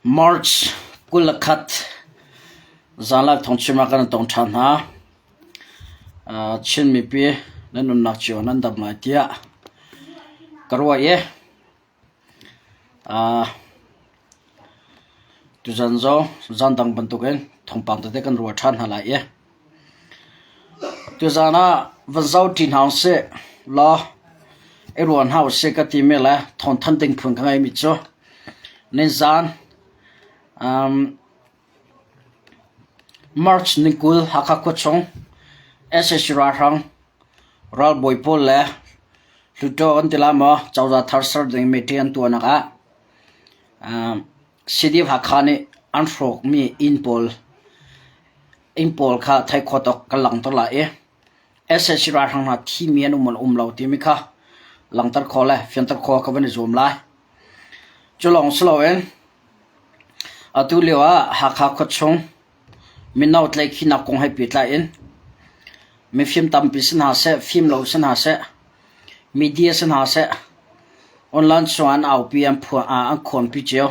March 21 zanlai thawngchim ah kan tong ṭhan hna. Chin mipi nan nunnak cio nan dam lai tiah ka ruah i tuzan zong zan dang bantukin thawngpang tete kan ruah ṭhan hna lai i tuzan ah van zoh ṭi hna usih law i ruah hna usih ka timi le thawngthanh ding phun ka ngeimi cu nizan March ni 20 Hakha khuachung sac ralhrang ralbawi pawl le Hluttaw an ti lai maw cozah thar ser ding meeting an tuahnak ah CDF Hakha nih an hrawkmi inn pawl inn pawl kha theih khawh tawk kan langhter lai i sac ralhrang hna thimi an um maw um lo timi kha langhter khawh le fianter khawh ka van i zuam lai. Cu lawng si loin atu lio ah Hakha khuachung mino tlaihkhihnak kong he pehtlai in mifim tampi si hna seh, fim lo si hna seh, media si hna seh, online chungah an aupi an khawnpi cio.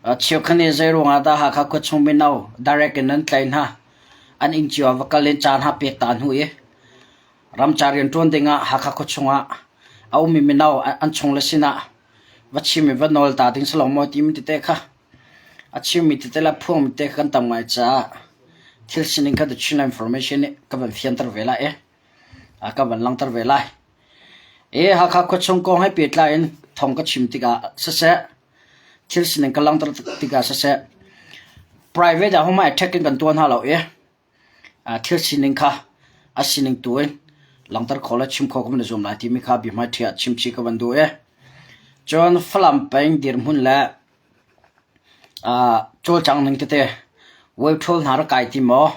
Cheukhat nih zeiruang ah dah Hakha khuachung mino direct in an tlaih hna, an inn cio ah va kal in ca hna pek ta hnu i ramcar rianṭuan dingah Hakha khuachung ah a ummi mino an chungle sinah va chim i va nawl ta ding si lo maw timi tete kha a chimmi tete le a phuangmi tete kha kan tam ngai caah thil sining kha The Chin Information nih ka van fianter ve lai i ka van langhter ve lai. I Hakha khuachung kong he pehtlai in thawng ka chim tikah siseh, thil sining ka langhter tikah siseh, private ah huma attack in kan tuah hna lo i thil sining kha a sining tu in langhter khawh le chim khawh ka van i zuam lai timi kha biahmaiṭhi ah chimchih ka van duh i cun Falam peng dirhmun le cawlcang ning tete webṭhawl hna rak kai ti maw,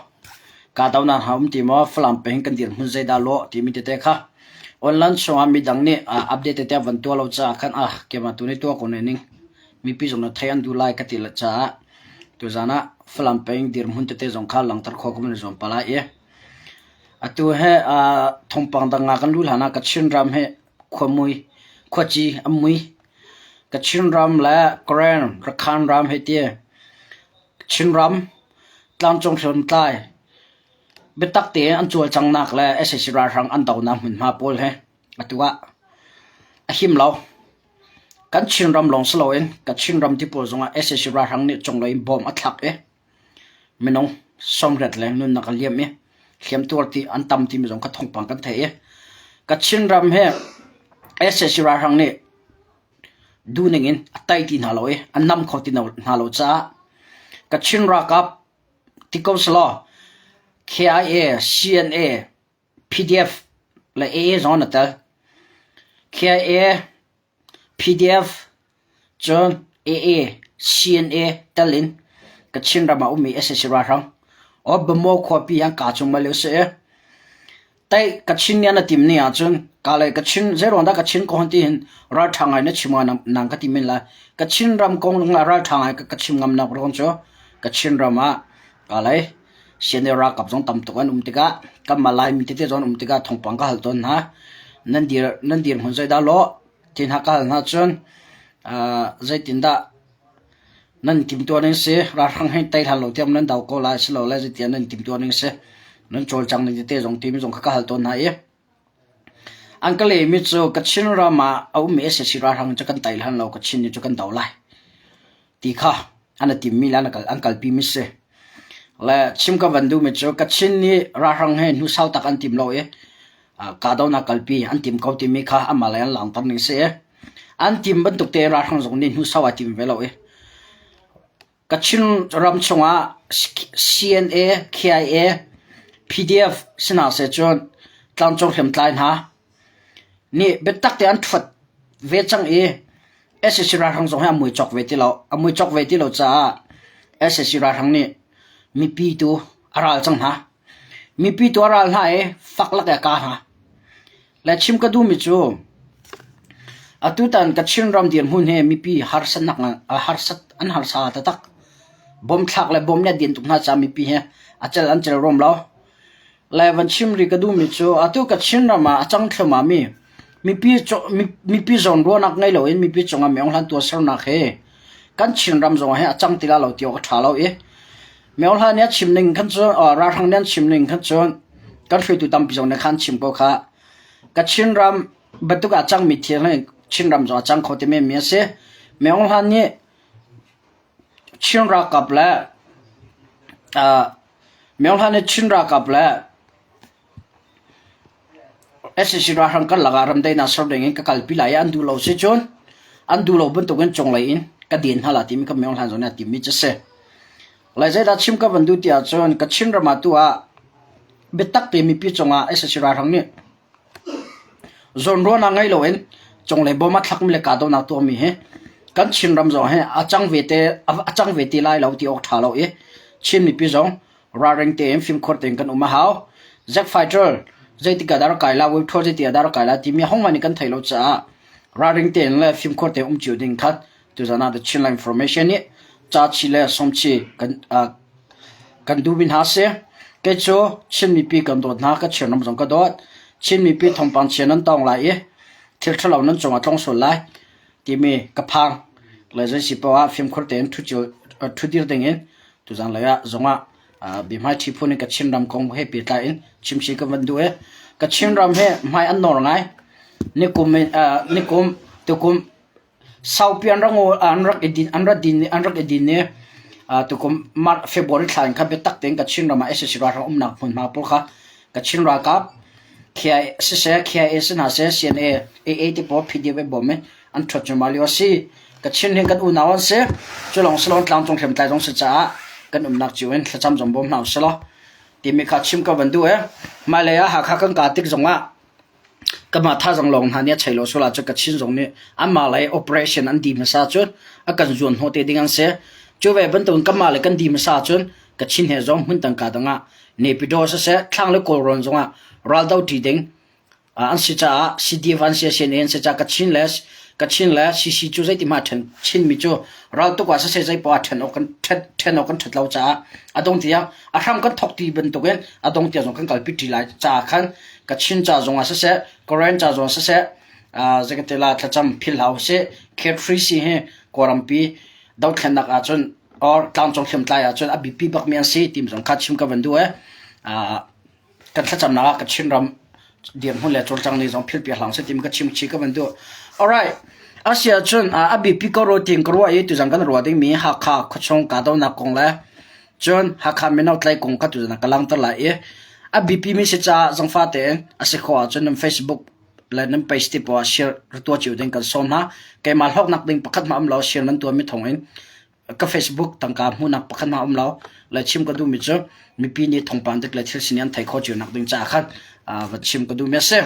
kahdohnak hna um ti maw, Falam peng kan dirhmun zeidah lawh timi tete kha online chungah midang nih update tete an van tuah lo caah khan ah keimah tu nih tuah ko ne ning mipi zong nih theih an duh lai ka ti caah tuzaan ah Falam peng dirhmun tete zong kha langhter khawh ka van i zuam pah lai i atu he thawngpang dang ah kan luh hlan ah Kachin ram hi khuamui khuaci a mui Kachin ram le Karen Rakhine ram hei ti Chinram tlangcung hriamtlai biatak tein an cawlcanghnak le sac ralhrang an donak hmunhma pawl hi atu ah a him lo. Kan Chinram lawng si loin Kachin ram ti pawl zongah sac ralhrang nih cunglei in bom a thlak i minung 80 leng nunnak a liam i hliamtuar ti an tam timi zong kha thawngpang kan theih i Kachin ram hi sac ralhrang nih duhning in a tai ti hna lo i a nam kho ti hna lo caah Kachin ralkap ti ko selaw KIA, CNA, PDF le AA zong an i tel. KIA, PDF, cun AA, CNA tel in Kachin ram ah ummi sac ralhrang or Bamaw khuapi an kaa chung bal lio si i tai Kachin nih an i tim ni ahcun ka le Kachin zeiruang dah Kachin kong ti hin ralṭha ngai na chim ngai nang ka ti men lai. Kachin ram kong ralṭha ngai ka chim ngam nak ruang cu Kachin ram ah ka lei CNA ralkap zong tam tuk an um tikah kanmah Laimi tete zong an um tikah thawngpang ka hal tawn hna. Nan dir nan dirhmun zeidah lawh ti hna ka hal hna cun zeitindah nan timhtuah ning si ralhrang hi tei hlan lo tiang nan do ko lai silole zeitiah nan timhtuah ning si nan cawlcang ning tete zong timi zong kha ka hal tawn hna i an ka lehmi cu Kachin ram ah a ummi sac ralhrang cu kan tei hlan lo Kachin nih cu kan do lai ti kha an i timmi le an kalpimi si. Le chim ka van duhmi cu Kachin nih ralhrang he hnu sau tak an tim lo i kahdohnak kalpi an tim ko timi kha amah le an langhter ning si i an tim bantuk te ralhrang zong nih hnu sau ai tim ve lo i Kachin ram chungah CNA, KIA, PDF si hna seh cun tlangcung hriamtlai hna nih biatak te an ṭhuat ve cang i sac ralhrang zong hi a mui cawk ve ti lo. A mui cawk ve ti lo caah sac ralhrang nih mipi tu a ral cang hna. Mipi tu a ral hna i fak lak i a kah hna. Le chim ka duhmi cu atutan Kachin ram dirhmun hi mipi harsatnak harsat an harsa taktak. Bom thlak le bom nih a din tuk hna caah mipi hi a cel an cel rum lo. Le van chim rih ka duhmi cu atu Kachin ram ah a cang thluahmah mi mipi zawnruahnak ngei loin mipi cungah mi hlan tuahsernak hi. Kan Chinram zong hi a cang ti la lo ti awk a ṭha lo i Myo Hla nih a chim ning khan cun ralhrang nih an chim ning khan cun kan hruaitu tampi zong nih khan chim ko kha. Ka Chinram bantuk ah cangmi thil hi Chinram zong a cang kho ti menmi a si. Myo Hla nih Chin ralkap le Myo Hla nih Chin ralkap le Sac ralhrang karlak ah ramdaihnak ser ding in ka kalpi lai i an duh lo si cun an duh lo bantukin cunglei in ka den hna la timi kha Myo Hlan zong nih a timmi cu a si. Lai zeidah chim ka van duh ti ahcun Kachin ram ah tu ah biatak te mipi cungah sac ralhrang nih zawnruahnak ngei loin cunglei bawm a thlakmi le kahdohnak tuahmi hi kan Chinram zong hi a cang ve te a cang ve ti lai lo ti awk ṭha lo i Chin mipi zong ralring tein fimkhur tein kan um a hau. Jet fighter zeitik ah dah rak kai la, wave zeitik ah dah rak kai la timi hohmanh nih kan theih lo caah ralring tein le fimkhur tein um cio ding kha tuzan ah The Chinland Information nih ca chi le som chi kan uh, kan duhmi hna si. Kei cu Chin mipi kan dawt hna, ka Chinram zong ka dawt. Chin mipi thawngpang chia nan tawng lai i thil ṭhalo nan cungah tlong sual lai timi ka phang. Le zei si poah ah fimkhur tein ṭhudir ding in tuzan lei ah zong ah bihmai ṭhi phun in Kachin ram kong he pehtlai in chimchih ka van duh i Kachin ram hi hmai an nawr ngai. Nikum nikum tukum saupi an rak an rak i din an rak din an rak i din i tukum March February thla in khan biatak tein Kachin ram ah sac ralhrang umnak hmunhma pawl kha Kachin ralkap KIA siseh KIA si hna seh CNA AA ti pawl PDF an bawm i an ṭhuat cuahmah lio a si. Kachin hi kan unau an si. Cu lawng si loin tlangcung hriamtlai zong si caah kan umnak cio in thlacam zong bawm hna usih law timi kha chim ka van duh i hmailei ah Hakha kan kaa tik zongah kanmah thazaang lawng hna nih a chei lo sual ahcun Kachin zong nih anmah lei operation an dih hmasa cun a kan zuan hnawh te ding an si. Cu ve bantukin kanmah lei kan dih hmasa cun Kachin he zong hmun tangka dang ah Naypyidaw siseh thlang le Kawlrawn zongah raldo ṭi ding an si caah CDF an si CNA an si caah Kachin le Kachin le CC cu zeiti hmah ṭhen Chinmi cu raltuk ah siseh zei poah ṭhen awk kan ṭhen awk kan ṭhat lo caah a dong tiang a hram kan thok ti bantukin a dong tiang zong kan kalpi ṭi lai caah khan Kachin ca zongah siseh Karen ca zongah siseh zeikatila thlacam philh hlah usih K3C hi Kawlrampi dothlennak ahcun or tlangcung hriamtlai ahcun a biapi bakmi an si ti zong kha chim ka van duh i kan thlacamnak ah Kachin ram dirhmun le cawlcang ning zong philpiak hlah usih timi ka chim chih ka van duh. Alright. Asi ahcun a biapi ko ro tiin ka ruah i tuzan kan ruah dingmi Hakha khuachung kahdohnak kong le cun Hakha mino tlai kong kha tuzan ka langhter lai i a biapi mi si caah zangfa tein a si khawh ahcun nan Facebook le nan page te poah share tuah cio ding kan sawm hna. Keimah hlawknak ding pakhat hmah um lo share nan tuahmi thawng in ka Facebook tangka hmuhnak pakhat hmah um lo le chim ka duhmi cu mipi nih thawngpang dik le thil sining an thei kho cio nak ding caah khan va chim ka duhmi a si.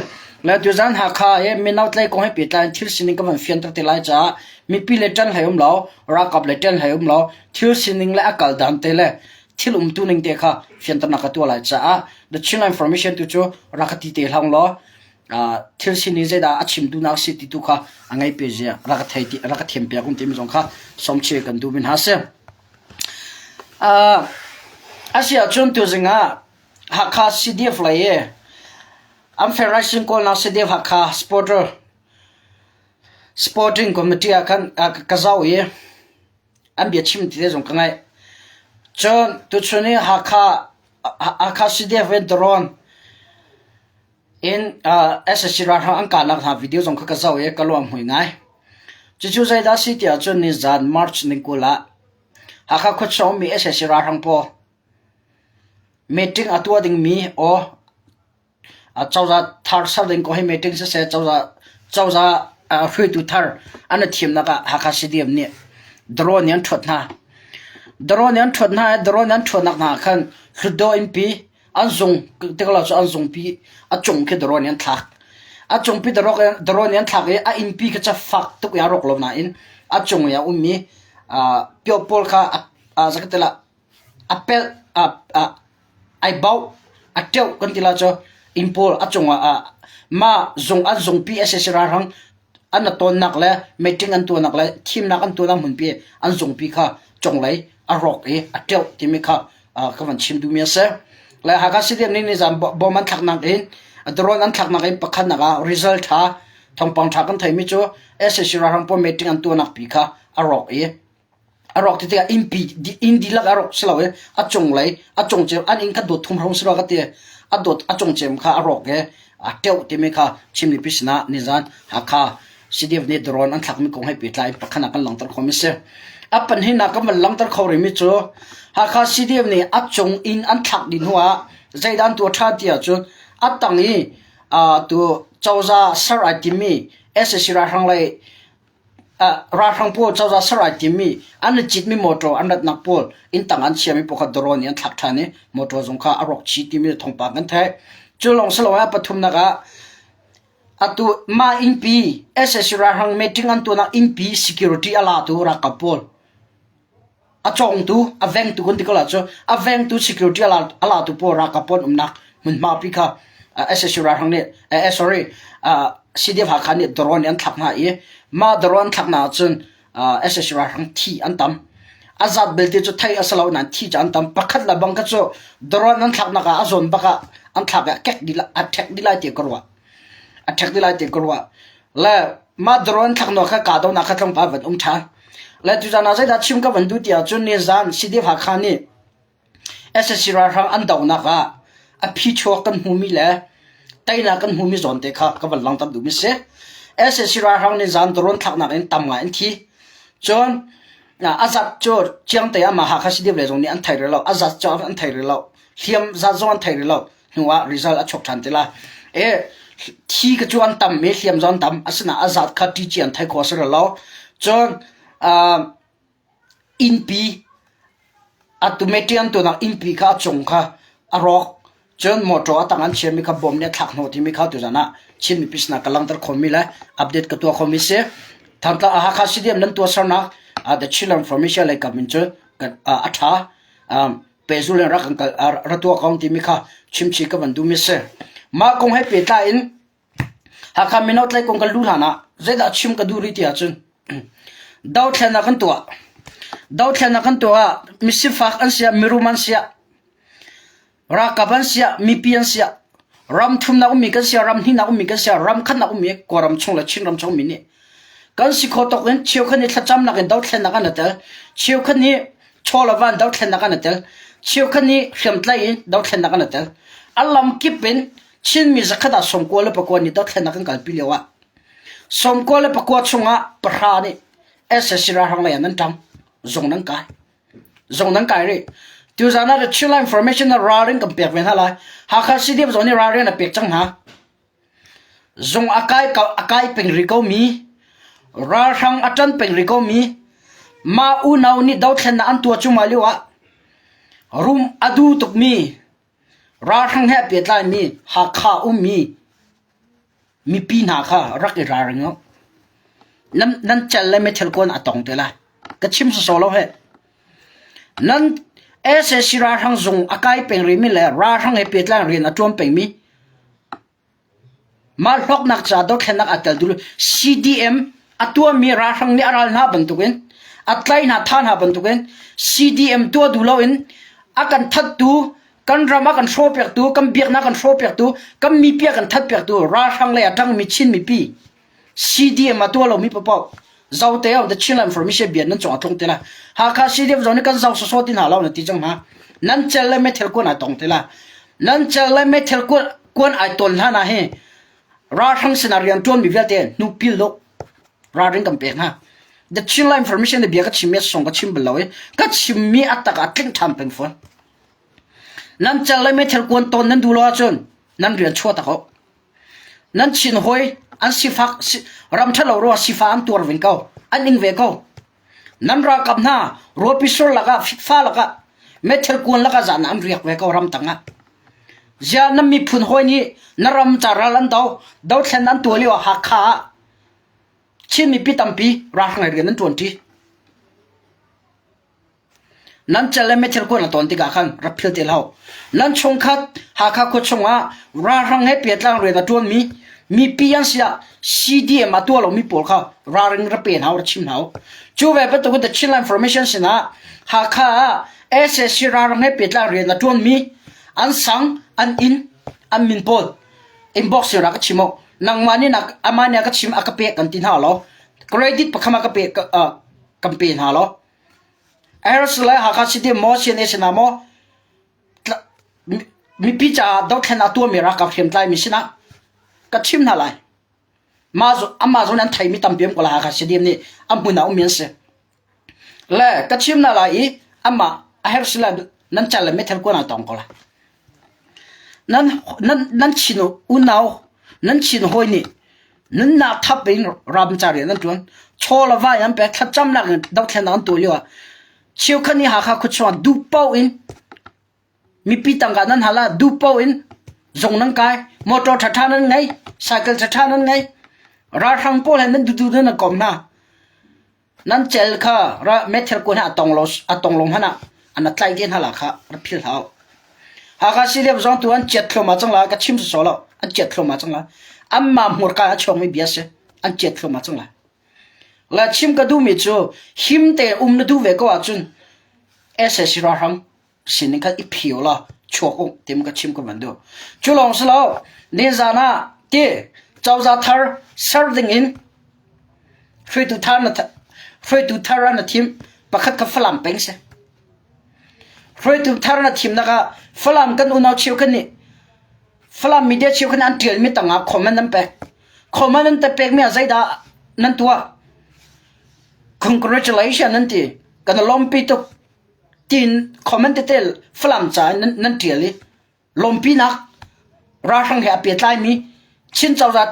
Le tuzan Hakha i mino tlai kong he pehtlai in thil sining ka van fianter te lai caah mipi le ṭan hlei um lo, ralkap le ṭan hlei um lo, thil sining le a kal dan te le thil umtu ning te kha fianternak ka tuah lai caah the Chinland Information tu cu rak ka ti te hlah law thil sining zeidah a chim duhnak si ti tu kha a ngei pe zia rak ka thei ti rak ka thiam piak um timi zong kha somchil kan duh min ha si. A si ahcun tuzing ah Hakha CDF lei i an Federation kawlnak CDF Hakha supporter sporting committee ah khan ka zoh i an bia chim ti te zong ka ngaih. Cun tuchun i Hakha Hakha CDF in drone in sac ralhrang an kahnak hna video zong kha ka zoh i ka lung a hmui ngai. Cucu zeidah a si ti ahcun nizan March ni 20 ah Hakha khuachung ummi sac ralhrang pawl meeting a tuah dingmi aw cozah thar ser ding kong hi meeting siseh cozah cozah hruaitu thar an i thimnak ah Hakha CDM nih drone in an ṭhuat hna. Drone in an ṭhuat hna i drone an ṭhuatnak hna ah khan Hlutdaw innpi an zung tiklo cu an zungpi a cung khi drone in an thlak. A cungpi drone in an thlak i a innpi khi cu fak tuk in a rawk lo nain a cung i a ummi pio pawl kha zakatela a pelh ai bauh a ṭeuh kan ti lai cu inn pawl a cungah mah zung an zungpi sac ralhrang an tonnak le meeting an tuahnak le thimnak an tuahnak hmunpi an zungpi kha cunglei a rawk i a ṭeuh timi kha ka van chim duhmi a si. Le Hakha City nih nizan bom an thlaknak in drone an thlaknak in pakhatnak ah result ṭha thawngpang ṭha kan theimi cu sac ralhrang pawl meeting an tuahnak pi kha a rawk i. A rawk ti tikah innpi inn dihlak a rawk si lo i a cunglei a cungcem an inn kha dot thum hrawng si rua ka ti. A dot a cungcem kha a rawk i a teuh timi kha Chin mipi sinah nizan Hakha CDF nih drone an thlakmi kong he pehtlai in pakhat ah kan langhter khomi a si. A pahnihnak kan van langhter kho rihmi cu Hakha CDF nih a cung inn an thlak dih hnuah zeidah an tuah ṭhan ti ahcun a tang i tu cozah ser ai timmi sac ralhrang lei ralhrang pawl cozah ser ai timmi an i citmi motor an ratnak pawl inn tang an chiami pawl kha drone nih an thlak ṭhan i motor zong kha a rawk chih timi thawngpang kan theih. Cu lawng si loin a pathumnak ah atu mah innpi sac ralhrang meeting an tuahnak innpi security a latu ralkap pawl A cawngtu, a vengtu kan ti ko lai cu, a vengtu security a latu pawl ralkap pawl umnak hmunhma pi kha sac ralhrang nih eh, sorry CDF Hakha nih drone an thlak hna i mah drone thlak hna ahcun sac ralhrang thi an tam. A zat belte cu thei a si lo nain thi cu an tam. Pakhat le bang kha cu drone an thlaknak ah a zawn bak ah an thlak i a kek dih a ṭhek dih lai ti ka ruah. A ṭhek dih lai ti ka ruah. Le mah drone thlaknak kha kahdohnak kha tlawmpal van um ṭhan. Le tuzan ah zeidah chim ka van duh ti ahcun nizan CDF Hakha nih sac ralhrang an dohnak ah a phichuak kan hmumi le teinak kan hmumi zawn te kha ka van langhter duhmi si. sac ralhrang nizan drone thlaknak in tam ngai an thi. Cun a zat cu Ciangte ah mah Hakha CDF lei zong nih an thei rih lo. A zat cu an thei rih lo. Hliam zat zong an thei rih lo. Hnu ah result a chuak ṭhan te lai. E thi ka cu an tam i hliam zong an tam. Asinain a zat kha ṭici an thei khawh a si rih lo. Cun innpi atu metian tunak innpi kha a cung kha a rawk. Cun motor a tang an chiami kha bom nih a thlak hnawh timi kha tuzan ah Chin mipi sinah ka langhter khomi le update ka tuah khomi si. Thantlang Hakha CDM nan tuahsernak The Chinland Information lei kam in cun a ṭha. Pehzul in rak kan kal ra tuah ko timi kha chimchih ka van duhmi si. Mah kong he pehtlai in Hakha mino tlai kong kan luh hlan ah zeidah chim ka duh rih ti ahcun dothlennak kan tuah. Dothlennak kan tuah ah misifak an siah, mirum an siah, ralkap an siah, mipi an siah, ram thumnak ummi kan siah, ram hnihnak ummi kan siah, ram khatnak ummi Kawlram chung le Chinram chung ummi nih kan si khawh tawk in cheukhat nih thlacamnak in dothlennak an i tel, cheukhat nih chaw le van dothlennak an i tel. Cheukhat nih hriamtlaih in dothlennak an i tel. A lam kip in Chinmi zakhat ah 94 nih dothlennak kan kalpi lio ah 94 chungah pahra nih sac ralhrang lei ah nan ṭang. Zung nan kai. Zung nan kai rih. Tuzan ah the Chinland Information na ralring kan pek ve hna lai. Hakha CDF zong nih ralring a pek cang hna. Zung a kai a kai peng rih komi, ralhrang a ṭan peng rih komi, mah unau nih dothlennak an tuah cuahmah lio ah rum a duh tukmi, ralhrang he a pehtlaimi Hakha ummi mipi hna kha rak i ralring u. Nan, nan cal le meithal kuan a tong te lai. Ka chim sawsawh lo heh. Nan sac ralhrang zung a kai peng rihmi le ralhrang he pehtlai rian a ṭuan pengmi mah hlawknak ca dothlennak aa tel duh CDM a tuahmi ralhrang nih a ral hna bantukin a tlai hna tha hna bantukin CDM tuah duh loin a kan thattu kan ram a kan hrawhpiaktu kan biaknak kan hrawhpiaktu kan mipi a kan thatpiaktu ralhrang lei a ṭangmi Chin mipi CDM a tuah lomi paohpaoh zote ah the Chinland Information bia nan cung a tlung te lai. Hakha CDF zong nih kan zoh sawsawh ti hna lo na ti cang hna. Nan cel le meithal kuan ai tong te lai. Nan cel le meithal kuan ai ton hlan ah hi ralhrang sinah rian ṭuanmi vialte hnu pil lo ralring kan pek hna. The Chinland Information bia ka chimmi song ka chim bal lo i ka chimmi a tak ah tling ṭhan peng fawn. Nan cel le meithal kuan ton nan duh lo ahcun nan rian chuah tak awk. Nan chin hawi an sifak ram ṭhalo rua sifa an tuar ve ko an ing ve ko. Nan ralkap hna ruapi sur lakah fikfa lakah meithal kuan lakah zan an riak ve ko ram tangah. Ziah nan miphun hawi nih na ram ca ral an do dothlen an tuah lio ah Hakha ah Chin mipi tampi ralhrang rian an ṭuan ṭi. Nan cal le meithal kuan a tawn tikah khan rak phil te hlah. Nan chungkhat Hakha khua chungah ralhrang he piatlang rian a ṭuanmi mipi an si ah CDM a tuah lomi pawl kha ralring ra pe hna u, ra chim hna u. Cu ve bantukin The Chinland Information sinah Hakha ah sac ralhrang he pehtlai rian a ṭuanmi an sang, an inn, an min pawl inbox in rak ka chim u. Nangmah nih amah nih a ka chim a ka pek kan ti hna lo. Credit pakham a ka pe kan pe hna lo. A herh si le Hakha City maw CNA sinah maw mipi caah dothlennak tuahmi ralkap hriamtlaimi sinah ka chim hna lai. Mah amah zawn an theimi tampi um ko lai Hakha CDM nih a hmun ah ummi an si. Le ka chim hna lai i amah a herh si le nan cal le meithal kuan ah tong ko lai. Nan nan nan chin unau nan chin hawi nih nunnak thap in ramcar rian an ṭuan. Chaw le vai an pek thlacamnak in dothlennak an tuah lio ah cheukhat nih Hakha khuachung ah duh paoh in Mipi tangka nan hal ah duh paoh in zung nan kai, motor ṭhaṭha nan ngei, cycle ṭhaṭha nan ngei. Ralhrang pawl he nan duhduh nan kom hna. Nan cel kha ra meithal kuan he a tong lo a tong lo hmanh ah an tlaih te hna la kha rak philh hlah u. Hakha CDF zong tu an chiat thluahmah cang la ka chim sawsawh lo an chiat thluahmah cang la. Anmah hmurka a chuakmi bia si an chiat thluahmah cang la. La chim ka duhmi cu him te um na duh ve ko ahcun SAC ralhrang sining kha i phio la chuak u tim ka chim ka van duh. Cu lawng si lo nizan ah ti cozah thar ser ding in hruaitu thar na hruaitu thar na thim pakhat kha Falam peng si. Hruaitu thar na thimnak ah Falam kan unau cheu kan nih Falam media cheu khan an ṭialmi tangah comment nan pek. Comment nan te pekmi ah zeidah nan tuah? Congratulations nan ti. Kan lawmpi tuk. Tiin comment tete Falam ca in nan, nan ṭial i lawmpinak ralhrang he a pehtlaimi Chin cozah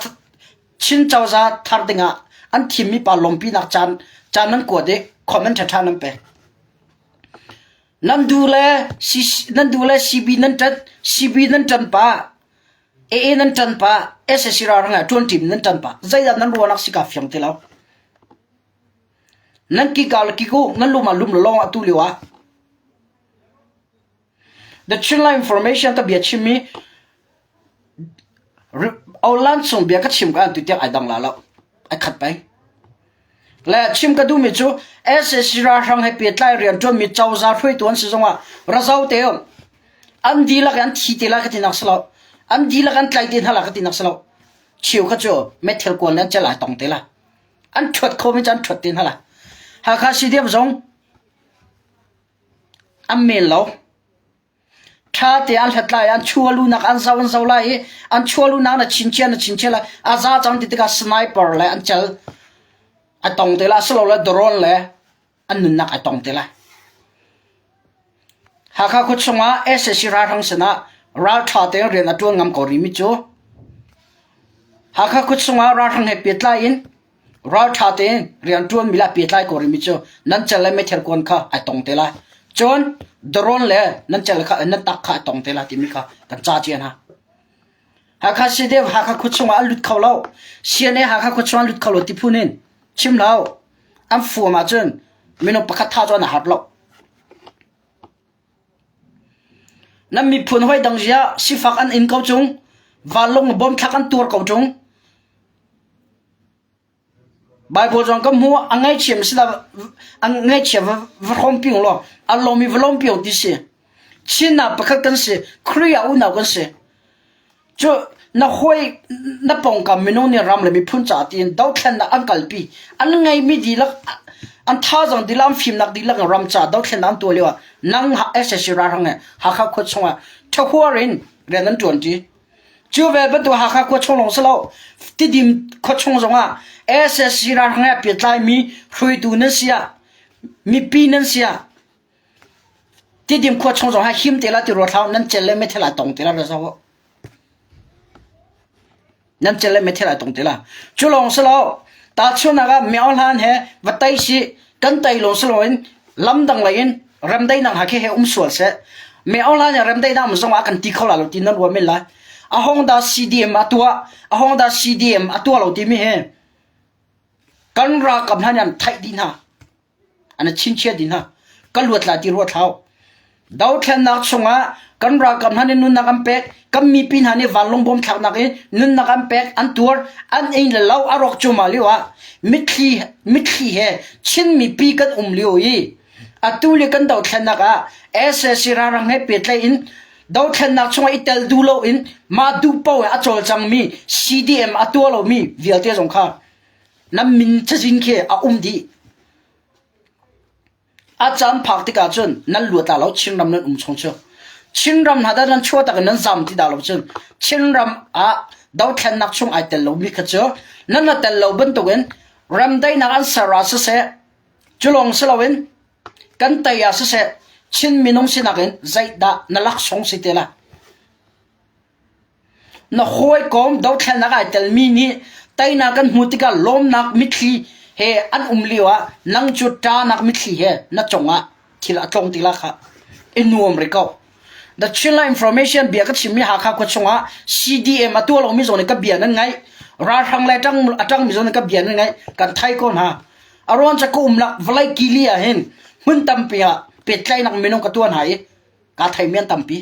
Chin cozah thar dingah an thimmi pa lawmpinak caan caan nan kuat i comment ṭhaṭha nan pek. Nan duh le nan duh le CB nan ṭan CB nan ṭan pah AA nan ṭan pah SAC ralhrang he ṭuan ṭim nan ṭan pah zeidah nan ruahnak si ka fiang ti lo. Nan kikau le kiku nan lum ah lum lawng atu lio ah. The Chinland Information ka bia chimmi Online chung bia ka chim ka an tu tiang ai dang la lo. Ai khat peng. Le chim ka duhmi cu SAC ralhrang he pehtlai rianṭuanmi cozah hruaitu an si zongah razo te um. An dihlak an thi te lai ka ti nak si lo. An dihlak an tlai te hna la ka ti nak si lo. Cheu kha cu meithal kuan le an cel ai tong te la. An ṭhuat khomi cu an ṭhuat te hna la. Hakha CDF zong an men lo. Ṭha te an hlat lai, an chualunak an zo an zo lai i an chualunak na chinchin na chinchin lai. A za cang ti tikah sniper le an cal a tong te lai, asilole drone le an nunnak a tong te lai. Hakha khua chungah sac ralhrang sinah ralṭha tein rian a ṭuan ngam ko rihmi cu Hakha khua chungah ralhrang he pehtlai in ralṭha tein rian ṭuanmi le pehtlai ko rihmi cu nan cal le meithal kuan kha ai tong te lai. Cun drone le nan cal kha nan tak kha ai tong te lai timi kha kan ca cia hna. Hakha CDF Hakha khua chungah an lut kho lo. CNA Hakha khua chungah an lut kho lo ti phun in chim lo. An fuam ahcun minung pakhat tha cu an har lo. Nan miphun hawi dang zia sifak an in ko cung, vanlawng bom thlak an tuar ko ṭung. Bible zong ka hmu a ngaihchia si la a ngaihchia va va hrawmpi law a lawm i va lawmpi ti si. Chin ah pakhat kan si, Khrih ah unau kan si. Cu na hawi na pawngkam minung nih ram le miphun caah tiin dothlennak an kalpi. An ngeimi dihlak an thazaang dihlak an fimnak dihlak in ram caah dothlennak an tuah lio ah nang SAC ralhrang he Hakha khua chungah ṭhahuar in rian an ṭuanṭi. Cu ve bantuk Hakha khua chung lawng si lo Tidim khua chung zongah SAC ralhrang he pehtlaimi hruaitu nan si ah mipi nan si ah Tidim khua chung zong ah him te la ti rua thlau nan cel le meithal ai tong te la ra zo. Nan cel le meithal ai tong te la. Cu lawng si lo tahchunak ah meo hlan he va tai si kan tai lawng si loin lam dang lei in remdaihnak ha khi he um sual seh. Meo hlan he remdaihnak um zong ah kan ti kho la lo ti nan ruah men lai. A hong da CDM a tuah, a hong da CDM a tuah lo timi hi kan ralkap hna nih an theih dih hna. An chinchiah dih hna. Ka luat lai ti ruat hau. Dothlennak chungah kan ralkap hna nih nunnak an pek, kan mipi hna nih vanlawng bom thlaknak in nunnak an pek, an tuar, an inn le lo a rawk cuahmah lio ah mitthli mitthli he Chin mipi kan um lio i atu le kan dothlennak ah sac ralhrang he pehtlaih in dothlennak chungah i tel duh loin mah duh paoh in a cawlcangmi CDM a tuah lomi vialte zong kha nan min cazin khi a um dih. A caan phak tikah cun nan luat la lo Chinram nan um chung cu. Chinram hna dah nan chuah tak in nan zam ti dah lo cun Chinram ah dothlennak chung ai tel lomi kha cu nan na tel lo bantukin remdaihnak an ser ah siseh cu lawng si loin kan tei ah siseh Chin minung sinak in zeidah na laksawng si te la? Na hawikom dothlennak ai telmi nih teinak kan hmuh tikah lawmnak mitthli he an um lioah nang cu ṭahnak mitthli he na cungah thil a tlong ti la khah. I nuam rih ko. The Chinland Information bia ka chimmi Hakha khua chungah CDM a tuah lomi zong nih ka bia nan ngaih. Ralhrang le a ṭangmi zong nih ka bia nan ngaih. Kan thai ko hna. A ruang cu ka umnak vawlei kili ah hin hmun tampi ah pehtlaihnak minung ka tuah hna i kaa theimi an tampi.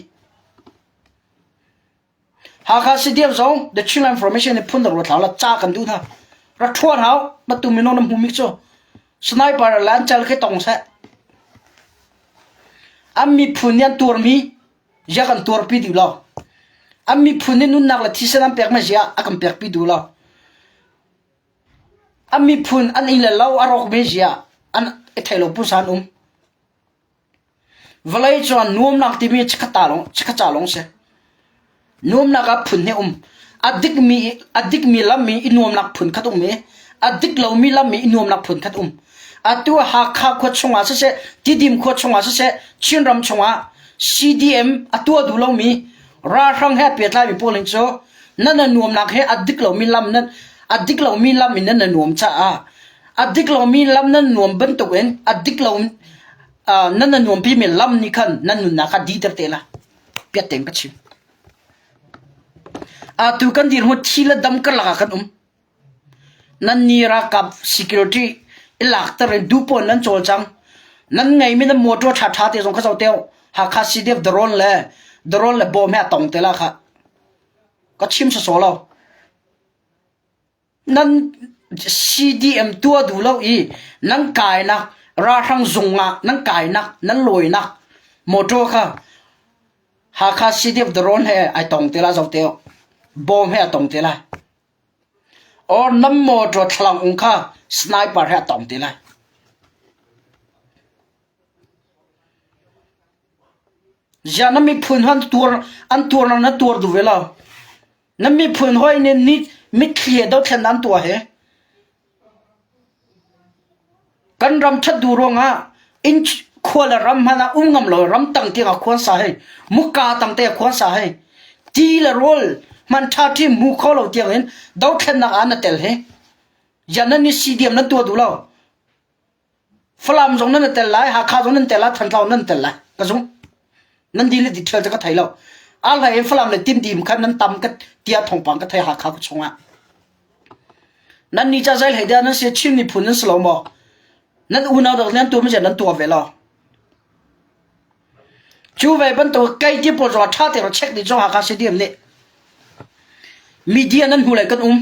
Hakha CDF zong The Chinland Information nih phun dang ruat hlah la ca kan duh hna. Ra ṭhuan hau matu minung na hmumi cu sniper le an cal khi tong seh. An miphun nih an tuarmi zia kan tuarpi duh lo. An miphun nih nunnak le thisen an pekmi zia a kan pekpi duh lo. An miphun an inn le lo a rawkmi zia an i thei lo pusa an um. Vawlei cun nuamnak timi chikkhat ca lawng si. Nuamnak ah phun hnih um. A dikmi, a dikmi lam i nuamnak phun khat um i a dik lomi lam i nuamnak phun khat um. Atu Hakha khua chungah siseh, Tidim khua chungah siseh, Chinram chungah CDM a tuah duh lomi ralhrang he a pehtlaimi pawl hin cu nan a nuamnak he a dik lomi lam nan a dik lomi lam in nan a nuam caah A dik lomi lam nan nuam bantukin a dik lo nan na nuampimi lam nih khan nan nunnak kha diter te la. Piat tein ka chim. Atu kan dirhmun thi le dam karlak ah kan um. Nan ni ralkap security i lakter in dupawn nan cawlcang. Nan ngeimi nan motor ṭhaṭha te zong kha zoh te Hakha CDF drone le drone le bom he a tong te la kha. Ka chim sawsawh lo. Nan CDM tuah duh lo i nan kainak ralhrang zung ah nan kainak nan lawinak motor kha Hakha CDF drone he ai tong te la zoh te u. Bom he a tong te lai. Or nan motor thlalang ung kha sniper he a tong te lai. Ziah na miphun han tuar an tuar na tuar duh ve lo. Na miphun hawi nih ni mitthli he dothlen an tuah hi. Kan ram ṭhat duh ruangah inn khua le ram hmanh ah um ngam lo ram tang tiangah khua sa hei muka tang te khua sa hei ti le rawl hman ṭha ṭhi mu kho lo tiangin dothlennak ah na tel hi. Yan nan ni CDM nan tuah duh lo. Falam zong nan i tel lai, Hakha zong nan tel lai, Thantlang nan tel lai. Ka zung. Nan di le di ṭhial cu ka thei lo. A hlei in Falam le Timdim khan nan tam ka tiah thawngpang ka thei Hakha ka chungah. Nan ni ca zei hlei dah nan si Chin miphun nan si lo maw? Nan unau dok nan tuah mi nan tuah ve lo. Cu ve bantuk kei ti pawl zong ṭha tein check ding zong Hakha CDM nih media nan hnulei kan um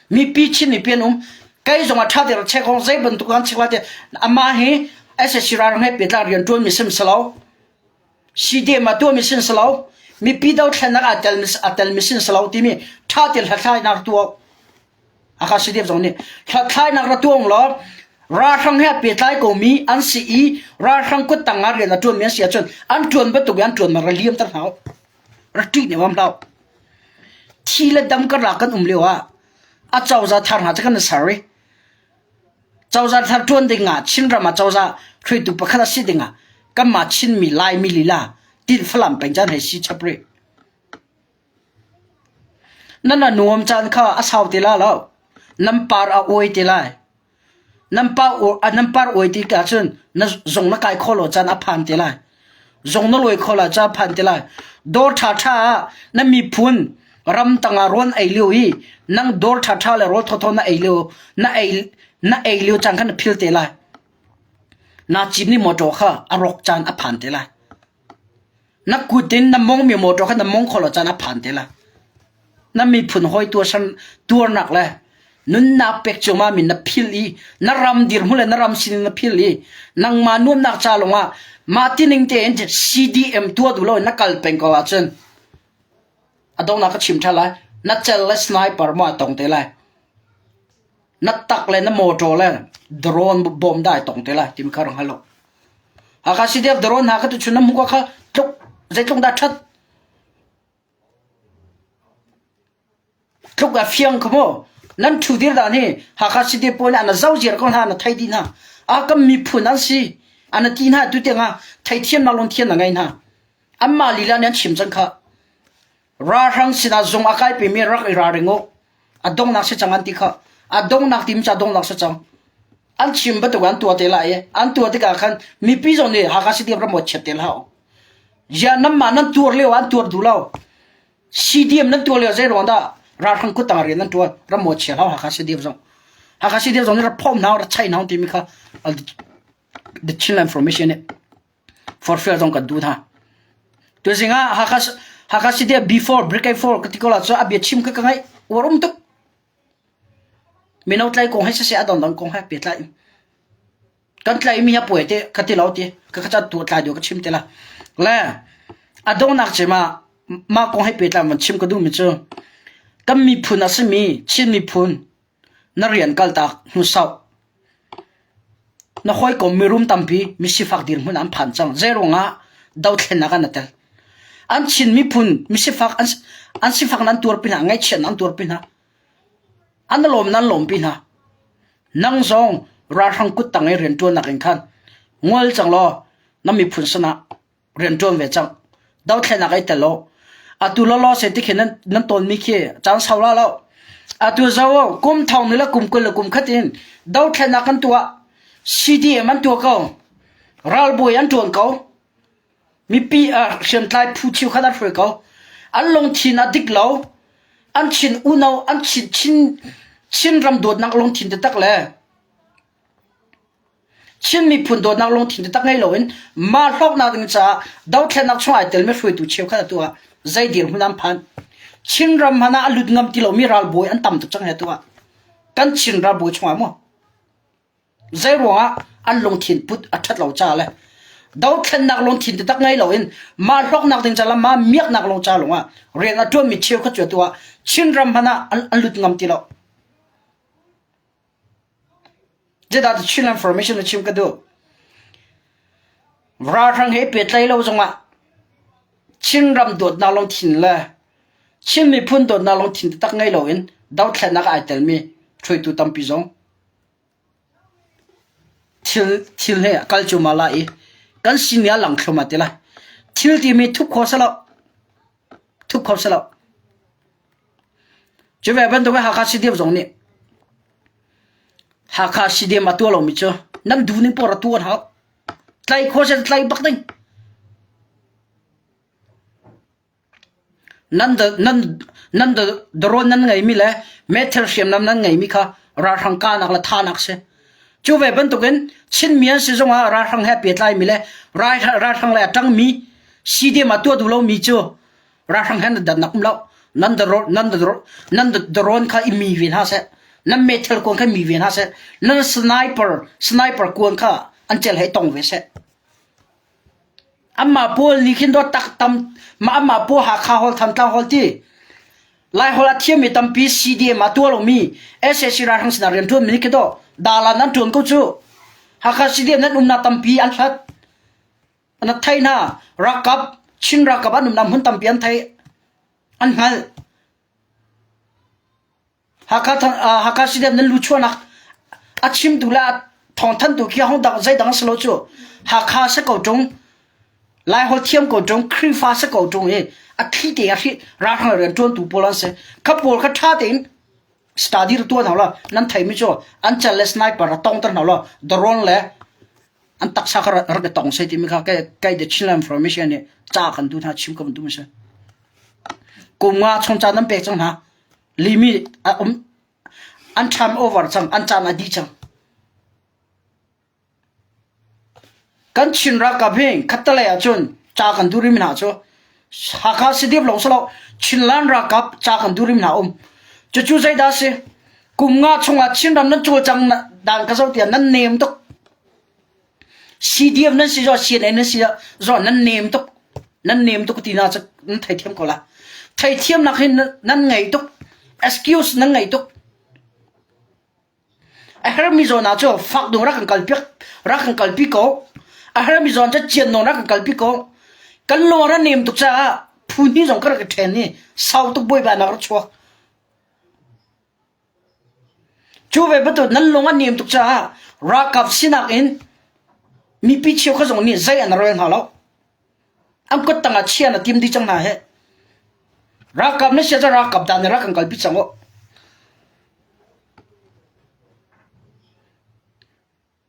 mipi Chin mipi an um kei zong ah ṭha tein check hong zei bantuk an check lai ti amah hi SSC ralring he pehtlai rian ṭuan mi sim si lo CDM ah tuah mi sin si lo mipi dothlennak aa tel aa tel mi sin si lo timi ṭha tein hlathlainak tuah Hakha CDF zong nih hlathlainak ra tuang law ralhrang he a pehtlai komi an si i ralhrang kut tang ah rian a ṭuanmi an si ahcun an ṭuan bantuk in an ṭuan ma ra liam ter hna u. Ra ṭih ne vam hlah u. Thi le dam karlak kan um lio ah a cozah thar hna cu kan i ser i cozah thar ṭuan ding ah Chinram ah cozah hruaitu pakhat a si ding ah kanmah Chinmi Laimi lila tin Falam peng caan hei si chap rih. Nan a nuam caan kha a sau ti lai lo. Nan par a uai ti lai. Nan par uai ti ahcun na zung na kai khawh lo caan a phan ti lai. Zung na lawi khawh lo caan a phan ti lai. Dawr ṭhaṭha ah na miphun ram tangah rawn ei lio i nang dawr ṭhaṭha le rawl thawthaw na ei lio na ei na ei lio caan kha na phil te lai. Naa citmi mawṭaw kha a rawk caan a phan te lai. Na kut in na mongmi motor kha na mong kho lo caan a phan te lai. Na miphun hawi tuarsan tuarnak le nunnak pek ciammam in na phil i na ram dirhmun le na ram sining na phil i nangmah nuamnak ca lawngah mah tining tein CDM tuah duh lo in na kal peng ko ahcun a donghnak ka chim ṭhan lai na cel le sniper maw a tong te lai na tak le na motor le drone bom dai tong te lai timi kha rang hal lo. Hakha CDF drone hna kha tuchun na hmuh kha tluk zeitluk dah ṭhat tluk a fiang kha mu. Nan ṭhu dir dan hi Hakha CDF pawl nih an zoh ziar ko hna na thei dih hna. A kan miphun an si. An ti hna tu tiang ah theithiamnak lungthian na ngei hna. Anmah lila nih an chim cang kha. Ralhrang sinah zung a kai pimi rak i ralring u. A donghnak si cang an ti kha. A donghnak timi cu a donghnak si cang. An chim bantuk an tuah te lai i an tuah tikah khan mipi zong nih Hakha CDF ram chiat te hlah u. Ziah nanmah nan tuar lio an tuar duh lo. CDM nan tuar lio zei ruang dah ralhrang kuttang rian nan tuan ram chia hlah Hakha CDF zong. Hakha CDF zong nih rak phom hna rak chai hna timi kha the Chinland Information nih forfial zong kan duh hna. Tuzing ah Hakha Hakha City before Brigade 4 ka ti ko la cu a bia chim ka ka ngaih uar um tuk. Mino tlai kong he siseh a dangdang kong he pehtlai. Kan tlai mi ha puai te ka ti lo ti ka ka chat tu tlai deuh ka chim te la. Le a donghnak cem ah mah kong he pehtlai van chim ka duh mi cu kan miphun a simi Chin miphun Na rian kaltak hnu sau. Na hawikom mirum tampi misifak dirhmun an phan cang. Zeiruangah dothlennak ah na tel? An Chin miphun misifak an, an sifak nan tuarpi hna, ngaihchiat nan tuarpi hna. An lawm nan lawmpi hna. Nang zong ralhrang kuttang i rianṭuannak in khan ngol cang law na miphun sinah rianṭuan ve cang. Dothlennak ai tel lo. Atu lawlaw se ti khi nan, nan tawnmi khi caan sau la lo. Atu zo kum thong ni le kum 20 le kum khat in dothlennak kan tuah. CDM an tuah ko. Ralbawi an ṭuan ko. Mipi uh, hriamtlai phu cheukhat an hruai ko. An lungthin a dik lo. An chin unau, an chin chin Chin ram dawtnak lungthin taktak le Chin miphun dawtnak lungthin taktak ngei loin mah hlawknak ding caah dothlennak chung ai telmi hruaitu cheukhat atu ah zei dirhmun an phan. Chinram hmanh ah a lut ngam ti lomi ralbawi an tam tuk cang hi atu ah. Kan Chin ralbawi chungah maw? Zei ruangah an lungthin put a ṭhat lo ca le dothlennak lungthin taktak ngei loin mah hlawknak ding ca le mah miaknak lung ca lawngah rian a ṭuanmi cheukhat cu atu ah Chinram hmanh ah an lut ngam ti lo. Zeidah The Chinland Formation na chim ka duh? Ralhrang he pehtlaih lo zongah Chinram dawtnak lungthin le Chin miphun dawtnak lungthin taktak ngei loin dothlennak ah ai telmi hruaitu tampi zong thil thil he kal cuahmah lai i kan sin ah lang thluahmah te lai. Thil timi thup kho si lo. Thup kho si lo. Cu ve bantuk in Hakha CDF zong nih Hakha CDM a tuah lomi cu nan duh ning poah ra tuah an hau. Tlai khawh seh tlai bak ding. Nan nan nan drone nan ngeimi le meithal hriamnam nan ngeimi kha ralhrang kahnak le thahnak si. Cu ve bantukin Chinmi an si zongah ralhrang he pehtlaimi le ralhrang le a ṭangmi CDM a tuah duh lomi cu Ralhrang he nan dannak um lo. Nan nan nan drone kha i mi ve hna seh. Nan meithal kuan kha mi ve hna seh. Nan sniper sniper kuan kha an cel he tong ve seh. Amma pawl nih khin dawt tak tam ma amma pawl Hakha hol Thantlang hol ti Lai hol a thiammi tampi CDM a tuah lomi SAC ralhrang sinah rian ṭuan mi nih khi do dalan an ṭuan ko cu Hakha CDM nan umnak tampi an hlat Na thei hna ralkap Chin ralkap an umnak hmun tampi an thei an hngalh. Hakha Hakha CDF nan luchuahnak a chimtu le a thawngthanhtu khi hong dang zeidang a si lo cu Hakha si ko ṭung Laiholh thiam ko ṭung Khrihfa si ko ṭung i a thli te a hri ralhrang rian ṭuantu pawl an si. Kha pawl kha ṭha tein study ra tuah hna law nan theimi cu an cal le sniper a tongter hna law drone le an taksa kha rak i tong seh timi kha kai the Chinland Information nih ca kan duh hna chim ka van duh si. Kum nga chung ca nan pek cang hna. Limi a um an time over cang an caan a dih cang. Kan Chin ralkap hi khattalei ahcun ca kan duh rih mi hna cu Hakha CDF lawng si lo Chinland ralkap ca kan duh rih mi hna um. Cucu zeidah a si? Kum nga chungah Chinram nan cawlcang dan ka zoh tiah nan nem tuk. CDF nan si zong CNA nan si zong nan nem tuk. Nan nem tuk ti na cu nan theithiam ko la. Theithiamnak hi nan ngei tuk. Excuse nan ngei tuk. A herhmi zawn ah cu fak ding rak kan kalpiak rak kan kalpi ko. A hermi zawn cu cian nawn ah kan kalpi ko. Kan lung a nem tuk caah phu hnih zong ka rak i ṭhen i sau tuk buaibainak rak chuak. Cu ve bantuk nan lung a nem tuk caah ralkap sinak in mipi cheukhat zong nih zei an rel hna lo. An kut tangah chia na tim dih cang hna hih. Ralkap na sia cu ralkap dan nih rak kan kalpi cang uh.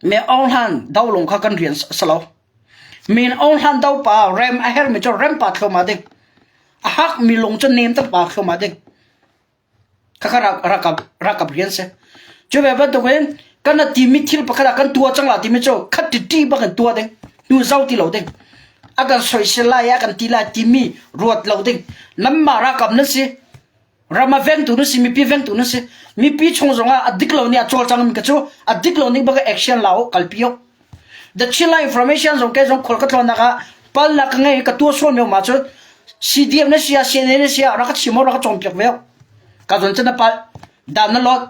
Me Aung Hlan do lung kha kan rian si lo. Min Aung Hlan do pa rem a hermi cu rem pa thluahmah ding. A hak mi lung cu nem tak pa thluahmah ding. Khakha ralkap ralkap rian si. Cu ve bantukin kan a timi thil pakhat ah kan tuah cang la timi cu khat ti bak in tuah ding. Hnu zau ti lo ding. A kan soisel lai a kan ti lai timi ruat lo ding. Nanmah ralkap nan si. Ram a vengtu na si, mipi vengtu na si. Mipi chung zongah a dik lo nih a cawlcang mi ka cu a dik lo ning bak action la u kalpi u. The Chinland Information zong ke zong khual ka tlawnnak ah palnak ka ngei ka tua sual meo ma cun CDM na sia CNA na sia rak ka chim rak ka cawmpiak ve ka zon cun na pal dan na lot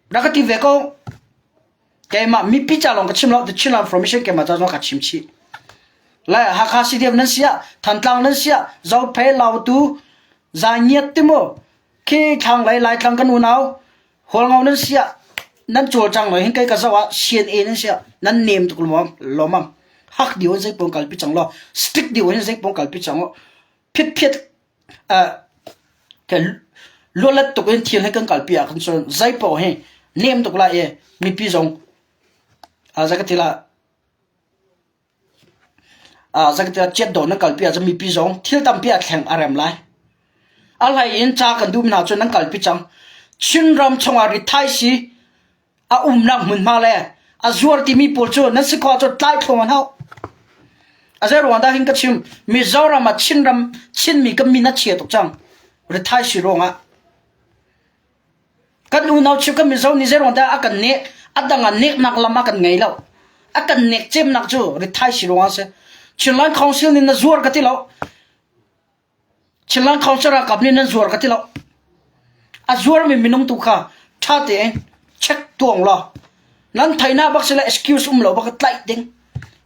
rak ka ti ve ko keimah mipi ca lawng ka chim lo the Chinland Information keimah ca zong ka chim chih lai Hakha CDM nan sia Thantlang nan sia Zophei Lautu Zangiat timu khi thlang lei Laitlang kan unau Hualngo nan sia nan cawlcang lo hin kei ka zoh ah CNA nan sia nan nem tuk lawmam hak diu in zei pong kalpi cang law strict diu in zei pong kalpi cang phit phiat lualat tuk in thil he kan kalpi ah khan cun zei poh hi nem tuk lai i mipi zong zei ka ti la Zeitiah chiatdawh nan kalpi ahcun mipi zong thil tampi a thleng a rem lai. A hlei in ca kan duh hna cun nan kalpi cang. Chinram chungah rithaisii a umnak hmunhma le a zuar timi pawl cu nan si khawh ahcun tlai thluang an hau. A zei ruang dah hin ka chim? Mizoram ah Chinram Chinmi kan min a chia tuk cang. Rithaisii ruangah. Kan unau cheu kan Mizo nih zeiruang dah a kan nek? A dang ah neknak lam a kan ngei lo. A kan nek cemnak cu rithaisi ruangah a si. Chinland Council nih na zuar ka ti lo. Chinland Council ralkap nih nan zuar ka ti lo. A zuarmi minung tu kha ṭha tein check tuang law nan theihnak bak sile excuse um lo bak tlaih ding.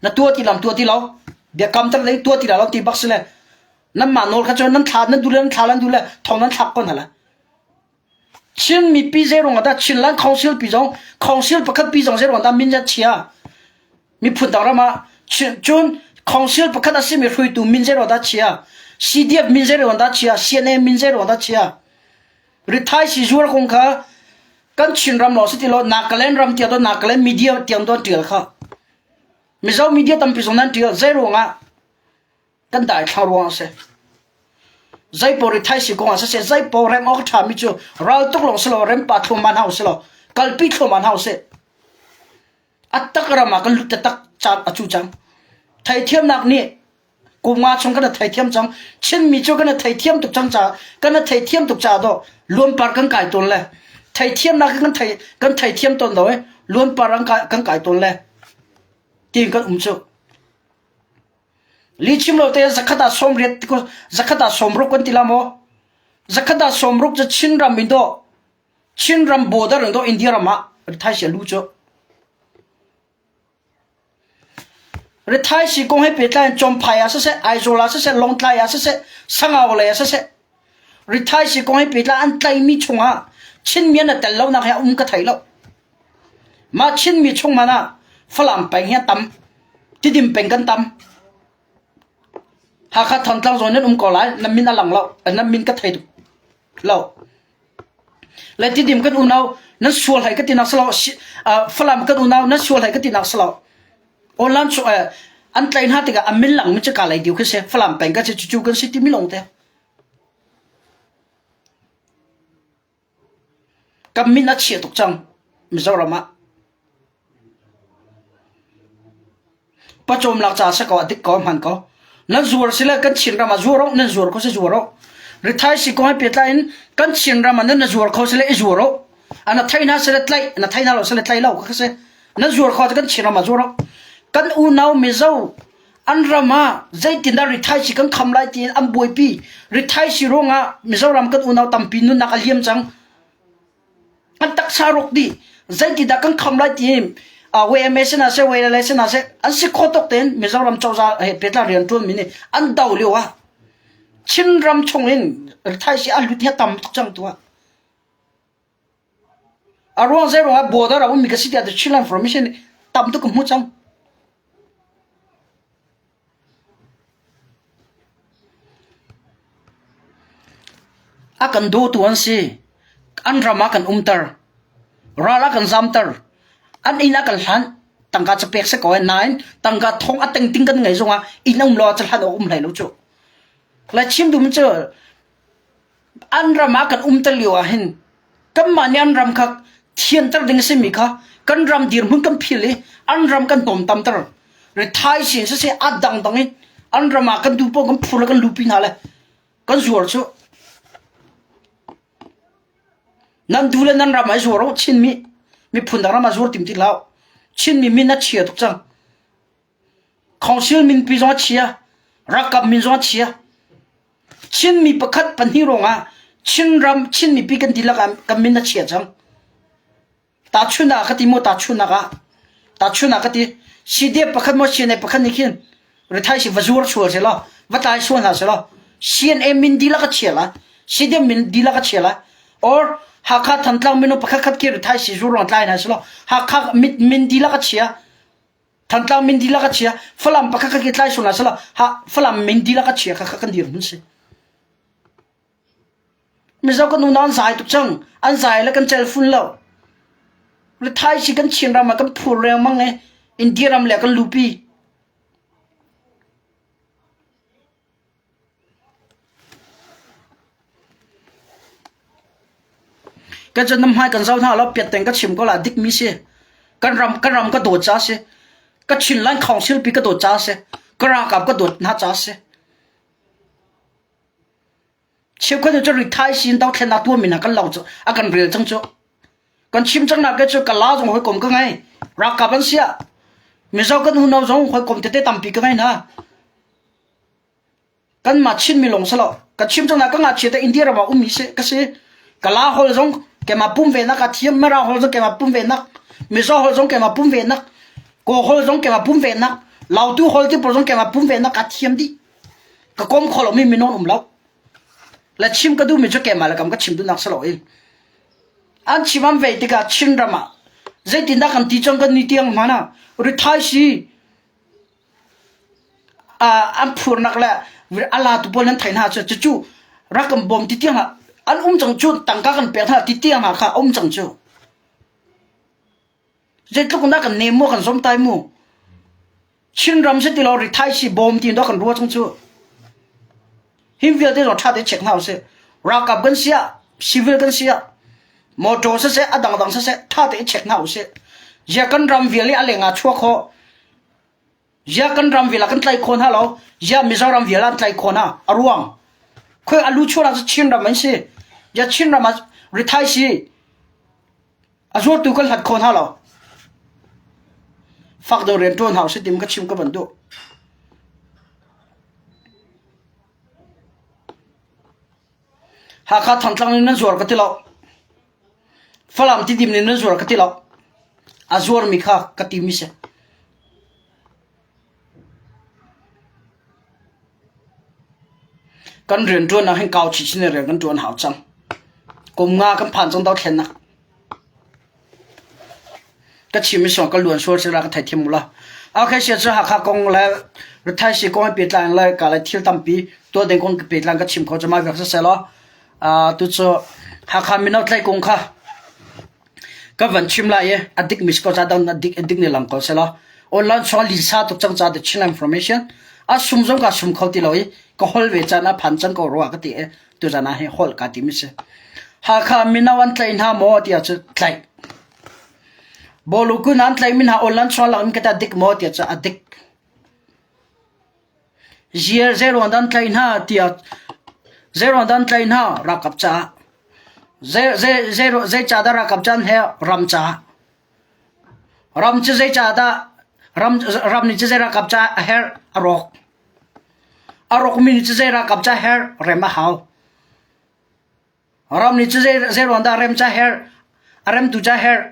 Na tua ti lam tua ti lo. Biakam tak ding tua ti la lo ti bak sile nanmah nawl kha cun nan thla nan duh le nan thla nan duh le thong nan thlak ko hna lai. Chin mipi zeiruang ah dah Chinland Council pi zong Council pakhat pi zong zeiruang dah min an chia? Miphun dang ram ah cun Council pakhat a simi hruaitu min zeiruang dah chia? CDF min zeiruang dah chia? CNA min zeiruang dah chia? Rithai si zuar kong kha kan Chinram lawng si ti lo Nagaland ram tiang to Nagaland media tiang to tial kha. Mizo media tampi zong nan tial zeiruang ah kan daithlang ruang a si. Zeipaw rithaisi kong ah siseh, zeipaw rem awk a ṭhami cu raltuk lawng si lo, rempa thluahmah hna usih law, kalpi thluahmah hna usih. A tak ram ah kan lut taktak caan a cu cang. Theithiamnak nih kum nga chung kan theithiam cang. Chinmi cu kan theithiam tuk cang caah kan theithiam tuk caah dawh luanpar kan kai tawn le theithiamnak kan thei kan theithiam tawn lo i luanpar kan kai tawn le tiin kan um cu. Lihchim lo te zakhat ah 80 zakhat ah 60 kan ti la maw? Zakhat ah 60 cu Chinram in dawh Chinram border in dawh India ram ah rithaisi a lu cu. Rithaisi kong he pehtlai in Champhai ah siseh, Aizawl ah siseh, Lawngtlai ah siseh, Sangau lei ah siseh, rithaisi kong he pehtlai an tlaimi chungah Chinmi an i tel lonak hi a um ka thei lo. Mah Chinmi chung hmanh ah Falam peng hi a tam. Tidim peng kan tam. Hakha Thantlang zawn nan um ko lai. Nan min a lang lo. Nan min ka thei tuk lo. Le Tidim kan unau nan sual hai ka ti nak salo. Falam kan unau nan sual hai ka ti nak salo. Online chu an tlai hna tikah an min lang mi cu ka lei diu khi si. Falam peng ka si cucu kan si timi lawng te. Kan min a chia tuk cang Mizoram ah. Pawcawmnak ca si ko a dik ko hman ko. Nan zuar sile kan Chinram ah zuar awk nan zuar kho si zuar awk. Rithai si kong he pehtlai in kan Chinram ah nan na zuar kho sile i zuar awk. Ana thei hna sile tlaih, na thei hna lo sile tlaih lo ka si. Nan zuar kho kan Chinram ah zuar awk. Kan unau Mizo an ram ah zeitindah rithaisi kan kham lai tiin an buaipi. Rithaisi ruangah Mizoram kan unau tampi nunnak a liam cang. An taksa rawk dih. Zeitindah kan kham lai tiin YMA sin ah seh YLA sin ah seh an si kho tuk tein Mizoram cozah he pehtlai rian ṭuan mi nih an do lio ah Chinram chung in thaisi a lut hi a tam tuk cang tu ah. A ruang zei ruangah border a ummi ka si tiah The Chinland Information nih tam tuk ka hmuh cang. A kan dawtu an si. An ram ah kan umter. Ral a kan zamter. An inn a kan hlanh. Tangka cu pek si ko nain tangka thong a tengting kan ngei zongah inn a um lo ah cu hlan awk um hlei lo cu. Le chim duhmi cu An ram ah kan umter lio ah hin kanmah nih an ram kha thianter ding a simi kha kan ram dirhmun kan phil i an ram kan hnawmtamter. Rithai sin siseh a dangdang in an ram ah kan duh paoh kan phur le kan lupi hna le kan zuar cu. Nan duh le nan ram ah i zuar u Chinmi miphun dang ram ah zuar tim ti hlah u. Chinmi min a chia tuk cang. Council minpi zong a chia, ralkap min zong a chia. Chinmi pakhat pahnih ruangah Chinram Chin mipi kan dihlak ah kan min a chia cang. Tahchun ah ka ti maw tahchunnak ah tahchun ah ka ti CDF pakhat maw CNA pakhat nih khin rithai si va zuar sual seh law va tlai sual hna seh law CNA min dihlak a chia lai CDF min dihlak a chia lai or Hakha Thantlang minung pakhat khat khi rithai si zur ruang tlai hna seh law Hakha min dihlak a chia Thantlang min dihlak a chia, Falam pakhat khat khi tlai sual hna sehla, ha Falam min dihlak a chia kha kha kan dirhmun si. Mizo kan unau an zai tuk cang. An zai le kan cel fun lo. Le Thai si kan Chin ram ah kan phur lengmang i India ram le kan lupi. Kan cu nan hmai kan zoh hna lo piatteng ka chim ko la dikmi si. Kan ram kan ram ka dawt ca si. Ka Chinland Council pi ka dawt ca si. Ka ralkap ka dawt hna ca si. Cheukhat cu rithai sin dothlennak tuahmi hna kan lo cu a kan rel cang cu. Kan chim cang nak cu ka la zong hawikom ka ngei. Ralkap an siah. Mizo kan unau zong hawikom tete tampi ka ngei hna. Kanmah Chinmi lawng si lo. Ka chim cang ka ngakchia te India ram ah ummi si ka si. Kala holh zong keimah pum ve nak a thiam. Mirang holh zong keimah pum ve nak. Mizo holh zong keimah pum ve nak. Kaw holh zong keimah pum ve nak. Lautu holh ti pawl zong keimah pum ve nak a thiam dih. Ka kom kho lomi minung um lo. Le chim ka duhmi cu keimah le kam ka chim duhnak si lo in. An chim an vei tikah Chinram ah zeitindah kan ti cang kan ni tiang hmanh ah rithai si an phurnak le a latu pawl nan theih hna cu cucu rak kan bawm ti tiang ah an um cang cu tangka kan pek hna ti tiang ah kha a um cang cu zeitluk in dah kan nem mu kan zomtai mu Chinram si ti lo rithai si bawm ti do kan ruah cang cu hi vialte zong ṭha te check hna usih ralkap kan si ah civil kan si ah motor siseh a dangdang siseh ṭha te check hna usih zia kan ram vial i a leng ah chuak khawh Ziah kan ram vial ah kan tlaih khawh hna lo? Ziah Mizoram vial ah an tlaih khawh hna? A ruang. Khoi a lu chuah cu Chin ram an si. Ziah Chin ram ah rithai si a zuartu kan hlat khawh hna lo. Fak deuh rian ṭuan hau si tim ka chim ka van duh. Hakha Thantlang in nan zuar ka ti lo. Falam Tidim nih nan zuar ka ti lo. A zuarmi kha ka timi si. Kan rianṭuan ah hin kau chinchin in rian kan ṭuan hau cang. Kum nga kan phan cang dothlennak. Ka chim i sawng ka luan sual sila ka theithiam mu la. Okay, sia cu Hakha kong le Rathai si kong he pehtlai in le ka le thil tampi tuah ding kong pehtlai ka chim kho cu mai vek siseh law Tucu Hakha mino tlaih kung kha ka van chim lai i a dikmi si ko ca dang a dik a dik nih lang ko selaw online chung ah linsa tuk cang ca the Chin information a sum zong ka sum kho ti lo i ka hol ve caan a phan cang ko rua ka ti i tuzan ah hi holh ka ti mi si Hakha mino an tlaih hna maw tiah cu tlaih Bawlukun an tlaih mi hna online chung lang in ka ta dik maw tiah cu a dik Ziar zeiruang dah an tlaih hna tiah zeiruang dah an tlaih hna ralkap caah zei zei zei zeicah dah ralkap ca an herh ram caah ram cu zeicah dah ram ram nih cu zei ralkap caah a herh a rawk a rawkmi nih cu zei ralkap ca herh rem a hau ram nih cu zei zeiruang dah rem ca herh a remtu ca herh.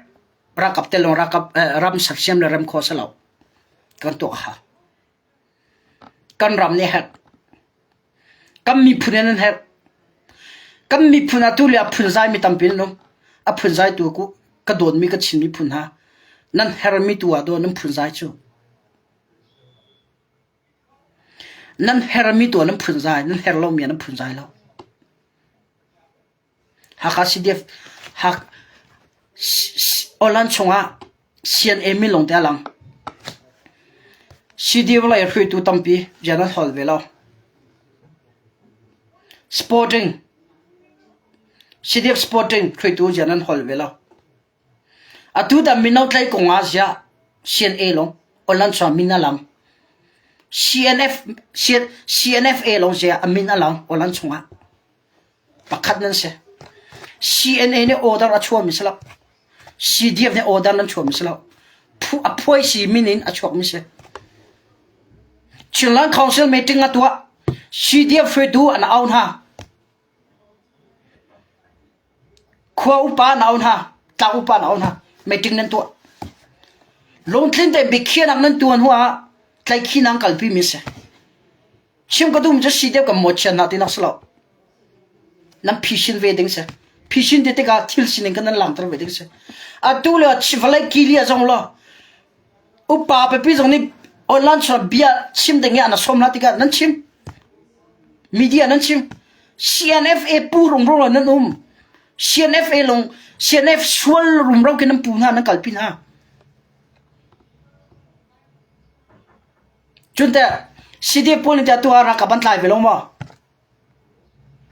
Ralkap tel lawng ralkap ram sersiam le rem khawh si lo. Kan tuah a hau. Kan ram nih a herh. Kan miphun in an herh. Kan miphun ah tulio a phunzai mi tampi an um. A phunzai tu ku ka dawtmi ka Chin miphun hna nan hermi tu ah daw nan phunzai cu. Nan hermi tu ah nan phunzai, nan her lomi ah nan phunzai lo. Hakha CDF Hak Awlan chungah CNA min lawngte a lang. CDF lei hruaitu tampi rian an hawl ve lo. Sporting CDF Sporting hruaitu rian an hawl ve lo. Atu dah mino tlai kong ah ziah CNA lawng online chuah min a lang. CNF CNFA lawng ziah a min a lang online chungah. Pakhat nan si. CNA nih order a chuahmi si lo. CDF nih order nan chuahmi si lo. A phuaisi min in a chuakmi si. Chinland Council meeting a tuah. CDF hruaitu an au hna. Khua upa na au hna, tlang upa na au hna, meeting nan tuah. Lungtlin te biakhiahnak nan tuan hnu ah tlaihkhih nan kalpi mi si. Chim ka duhmi cu si deuh kan mawhchiat hna tinak si lo. Nan phisin ve ding si. Phisin ti tikah thil sining kha nan langhter ve ding si. Atu le vawlei kilia zong law upa pipi zong nih online chuah bia chim ding i an sawm hna tikah nan chim. Media nan chim. CNFA pu rumro nan um. CNFA lung CNF sual rumro ke nan pu hna nan kalpi hna. Cun teh CDF pawl nih teh atu ah ralkap an tlai ve lo maw?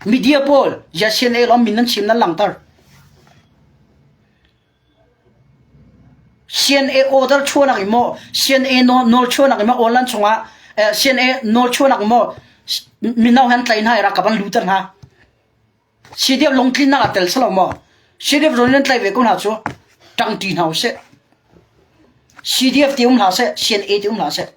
Media pawl ya CNA lawng min nan chim nan langhter. CNA order chuahnak in maw CNA nawl chuahnak in maw online chungah CNA nawl chuahnak in maw mino han tlaih hna i ralkap an luter hna. CDF lungtlinnak ah tel si lo maw? CDF zong nan tlaih ve ko hna cu ṭangṭi hna usih. CDF ti um hlah seh, CNA ti um hlah seh,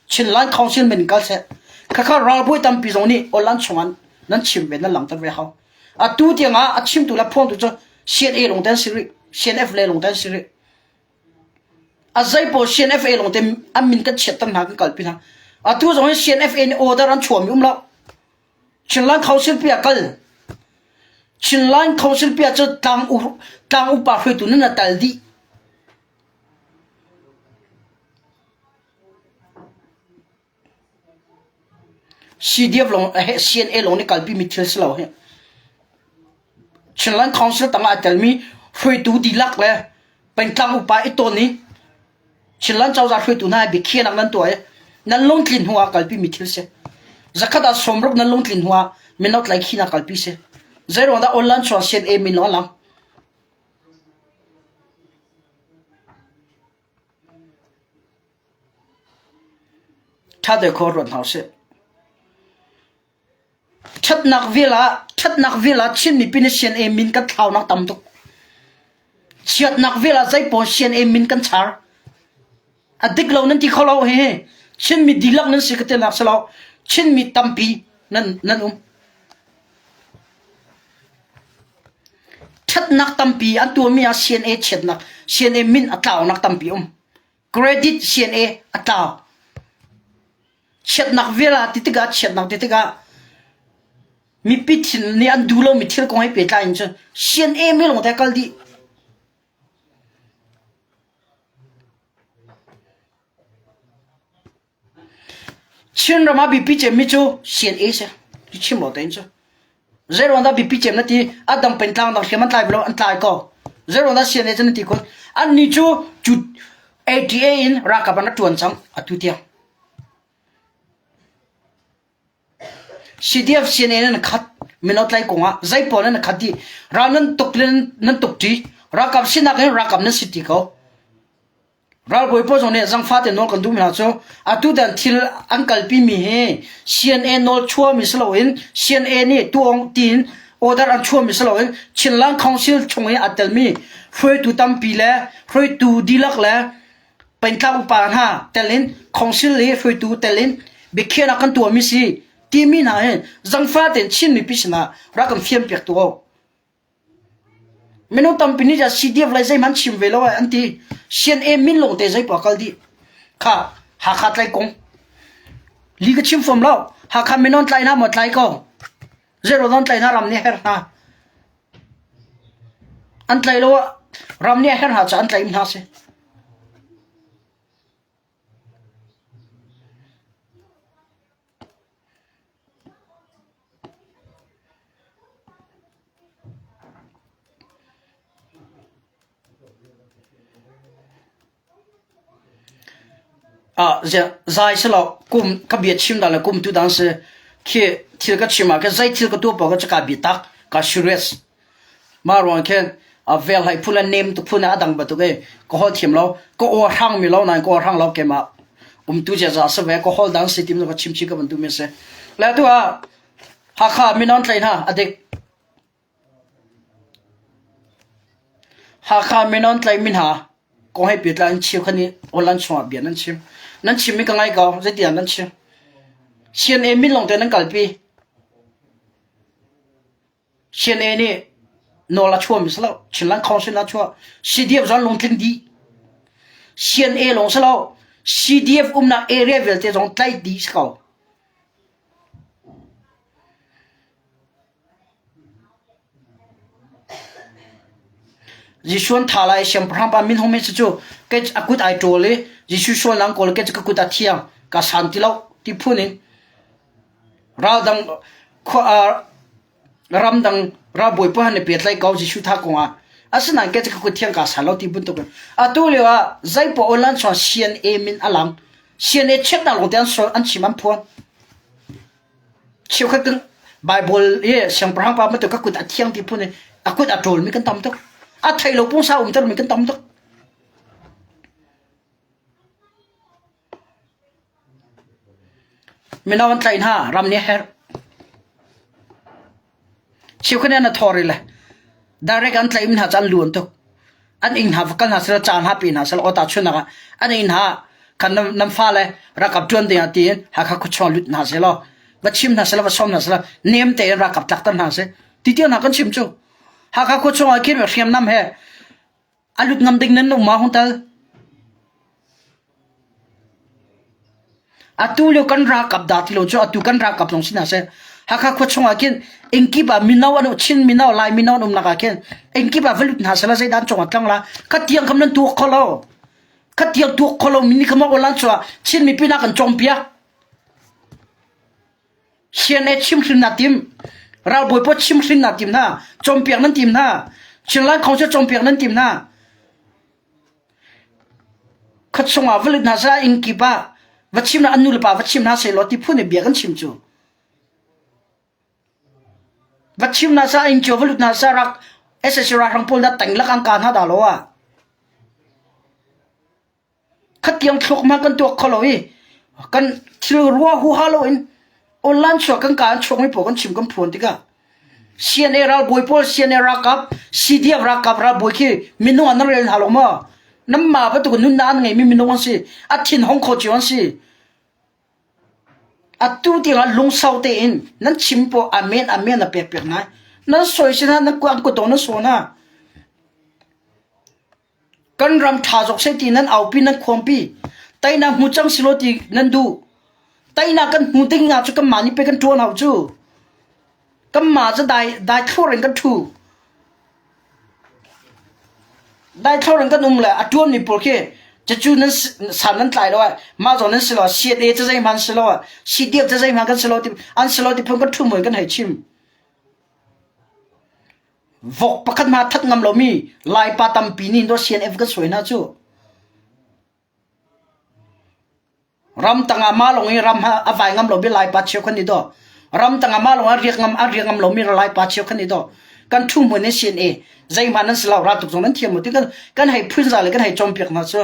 Chinland Council min kal seh. Khakha ralbawi tampi zong nih online chungah nan chim ve nan langhter ve hau. Atu tiang ah a chimtu le phuangtu cu CNA lawng te an si rih, CNF le lawng te an si rih. A zeipaw CNFA lawng te an min kan chiatter hna kan kalpi hna. Atu zong hi CNFA nih order an chuahmi um lo. Chinland Council pi ah kal. Chinland Council pi ah cu tlang u tlang upa hruaitu nan a tal dih. CDF lawng CNA lawng nih kalpi mi thil si lo hi. Chinland Council tangah a telmi hruaitu dihlak le pengtlang upa i tawn i Chinland cozah hruaitu hna biakhiahnak nan tuah i nan lungtlin hnu ah kalpi mi thil si. Zakhat ah sawmruk nan lungtlin hnu ah mino tlaikhinak kalpi si. Zeiruang dah online chuang CNA min lawng a lang? Ṭha deuh kho ruat hna usih. Ṭhatnak vial ah ṭhatnak vial ah Chin mipi nih CNA min kan thlaunak tam tuk. Chiatnak vial ah zeipawl CNA min kan char. A dik lo nan ti kho lo hihi. Chinmi dihlak nan si ka tinak si lo. Chinmi tampi nan nan um. Ṭhatnak tampi an tuahmi ah CNA chiatnak, CNA min a tlaunak tampi um. Credit CNA a tlau. Chiatnak vial ah ti tikah chiatnak ti tikah mipi thin nih an duh lomi thil kong he pehtlai in cun CNA mi lawng te kal dih. Chinram ah biapi cemmi cu CNA si. Ti chim lo tein cu. Zeiruang dah biapi cem na ti? A dang pengtlang dang hriam an tlai lo an tlai ko. Zeiruang dah CNA cu na ti kun? Annih cu cu ATA in ralkap an rak ṭuan cang atu tiang. CDF CNA nan khat mino tlai kong ah zeipawl nan khat dih. Ral nan tuk le nan tuk ṭi. Ralkap sinak in ralkap nan si ti ko. Ralbawi pawl zong nih zangfah te nawl kan duhmi hna cu atutan thil an kalpimi hi CNA nawl chuahmi si loin CNA nih tuang tiin order an chuahmi si loin Chinland Council chung i aa telmi hruaitu tampi le hruaitu dihlak le pengtlang upa hna tel in council i hruaitu tel in biakhiahnak kan tuahmi si timi hna hi zangfah tein Chin mipi sinah rak kan fianpiak tuah u. Minung tampi nih cun CDF lei zeihmanh chim ve lo ai an ti. CNA min lawng te zeipoah kal dih. Kha Hakha tlai kong. Li ka chim fom lo. Hakha minon tlai hna maw tlai ko. Zero don tlai hna ram nih her hna. An tlai lo ah ram nih a her hna caah an tlaih hna si. Zai si lo kum ka bia chim dah le kum tu dang si khi thil ka chim ah khin zei thil ka tuah paoh kha ka bia tak ka serious. Mah ruang khin vel hai phun le nem tuk phun a dang bantuk i ka holh thiam lo ka aw hrang mi lo nain ka aw hrang lo keimah umtu ziaza si ve ka holh dang si tim ka chim chih ka van duh mi si. Le tu ah Hakha minon tlai hna a dik. Hakha minon tlai mi hna kong he pehtlai in cheukhat nih online chungah bia nan chim. Nan chimmi ka ngai ko. Zeitiah nan chim? CNA min lawng te nan kalpi. CNA nih nawl a chuahmi si lo. Chinland Council a chuah. CDF zong lungtling dih. CNA lawng si lo. CDF umnak area vialte zong tlaih dih si ko. Jesuh an thah lai i siangpahrang pa min hung mi cu kei a kut ai ṭawl i Jesuh sualnak an kawl i kei cu ka kut a thiang ka san ti lo ti phun in raldang khua ramdang ralbawi pawl han i pehtlaih ko Jesuh thah kong ah asinain kei cu ka kut thiang ka san lo ti bantuk in atu lio ah zeipoah online chuan CNA min a lang CNA chiatnak lawng te an sual an chim an phuan Cheukhat kan Baibal i siangpahrang pa bantuk ka kut a thiang ti phun i a kut a ṭawlmi kan tam tuk. A thei lo pungsa umtermi kan tam tuk. Mino an tlaih hna, ram nih a herh. Cheukhat nih an thawr i le direct an tlaih mi hna cu an luan tuk. An inn hna va kal hna seh ca hna pe hna seh aw tahchunhnak ah an inn hna khan nan fale ralkap ṭuan ding ah tiin Hakha khuachung lut hna seh law va chim hna seh va sawm hna seh nem tein ralkap tlakter hna seh ti tiang hna kan chim cu. Hakha khuachung ah khin hriamnam he a lut ngam ding nan um ma hung tal. Atu lio kan ralkap dah ti lo cu atu kan ralkap zong si hna seh. Hakha khua chungah khin engkip ah mino an Chin mino Lai mino an umnak ah khin engkip ah va lut hna seh la zeidah an cungah tlang la kha tiang kham nan tuak kho lo. Kha tiang tuak kho lo mi nih kha maw lan chuah Chin mipi na kan cawmpiak. CNA chimhrin na tim. Ralbawi pawl chimhrin na tim hna. Cawmpiak nan tim hna. Chinland Council cawmpiak nan tim hna. Khuachung chungah va lut hna seh inn kip ah va chim hna an nu le pa va chim hna sehlaw ti phun in bia kan chim cu. Va chim hna seh inn cio va lut hna seh rak SSC ralhrang pawl na teng lak an ka hna dah lo ah. Khatiang thluak hmanh kan tuak kho lo i kan thil rua huha lo in online chuak kan ka an chuakmi pawl kan chim kan phuan tikah CNA ralbawi pawl CNA ralkap CDF ralkap ralbawi khi minung an rel hna lo maw namma bantuk nunnak an ngeimi minung an si a thin hong kho cio an si atu tiangah lungsau tein nan chim pawl amen amen a pek piak ngai nan soi sin nan kuang kutong nan so na Kan ram ṭha zawk seh ti nan aupi nan khuampi. Teinak hmu cang silaw ti nan duh. Teinak kan hmu ding nga cu kanmah nih pei kan ṭuan hau cu. Kanmah cu dai dai thlur in kan ṭhu. Dai thlur in kan um le a ṭuanmi pawl khi cucu nan san nan tlai lo ah mah zawn nan si lo CNA cu zeihmanh si lo ah CDF cu zeihmanh kan si lo ti an si lo ti phun kan ṭhu mui kan hei chim. Vok pakhat hna that ngam lomi Laipa tampi nih dawh CNF kan suai hna cu. Ram tangah mah lawng i ram a vai ngam lomi Laipa cheukhat nih dawh. Ram tangah mah lawng a riak ngam a riak ngam lomi Laipa cheukhat nih dawh. Kan thu hmun in CNA zeihmanh nan si lo raltuk zong nan thiam lo ti kan kan hei phunza le kan hei cawnpiak hna cu.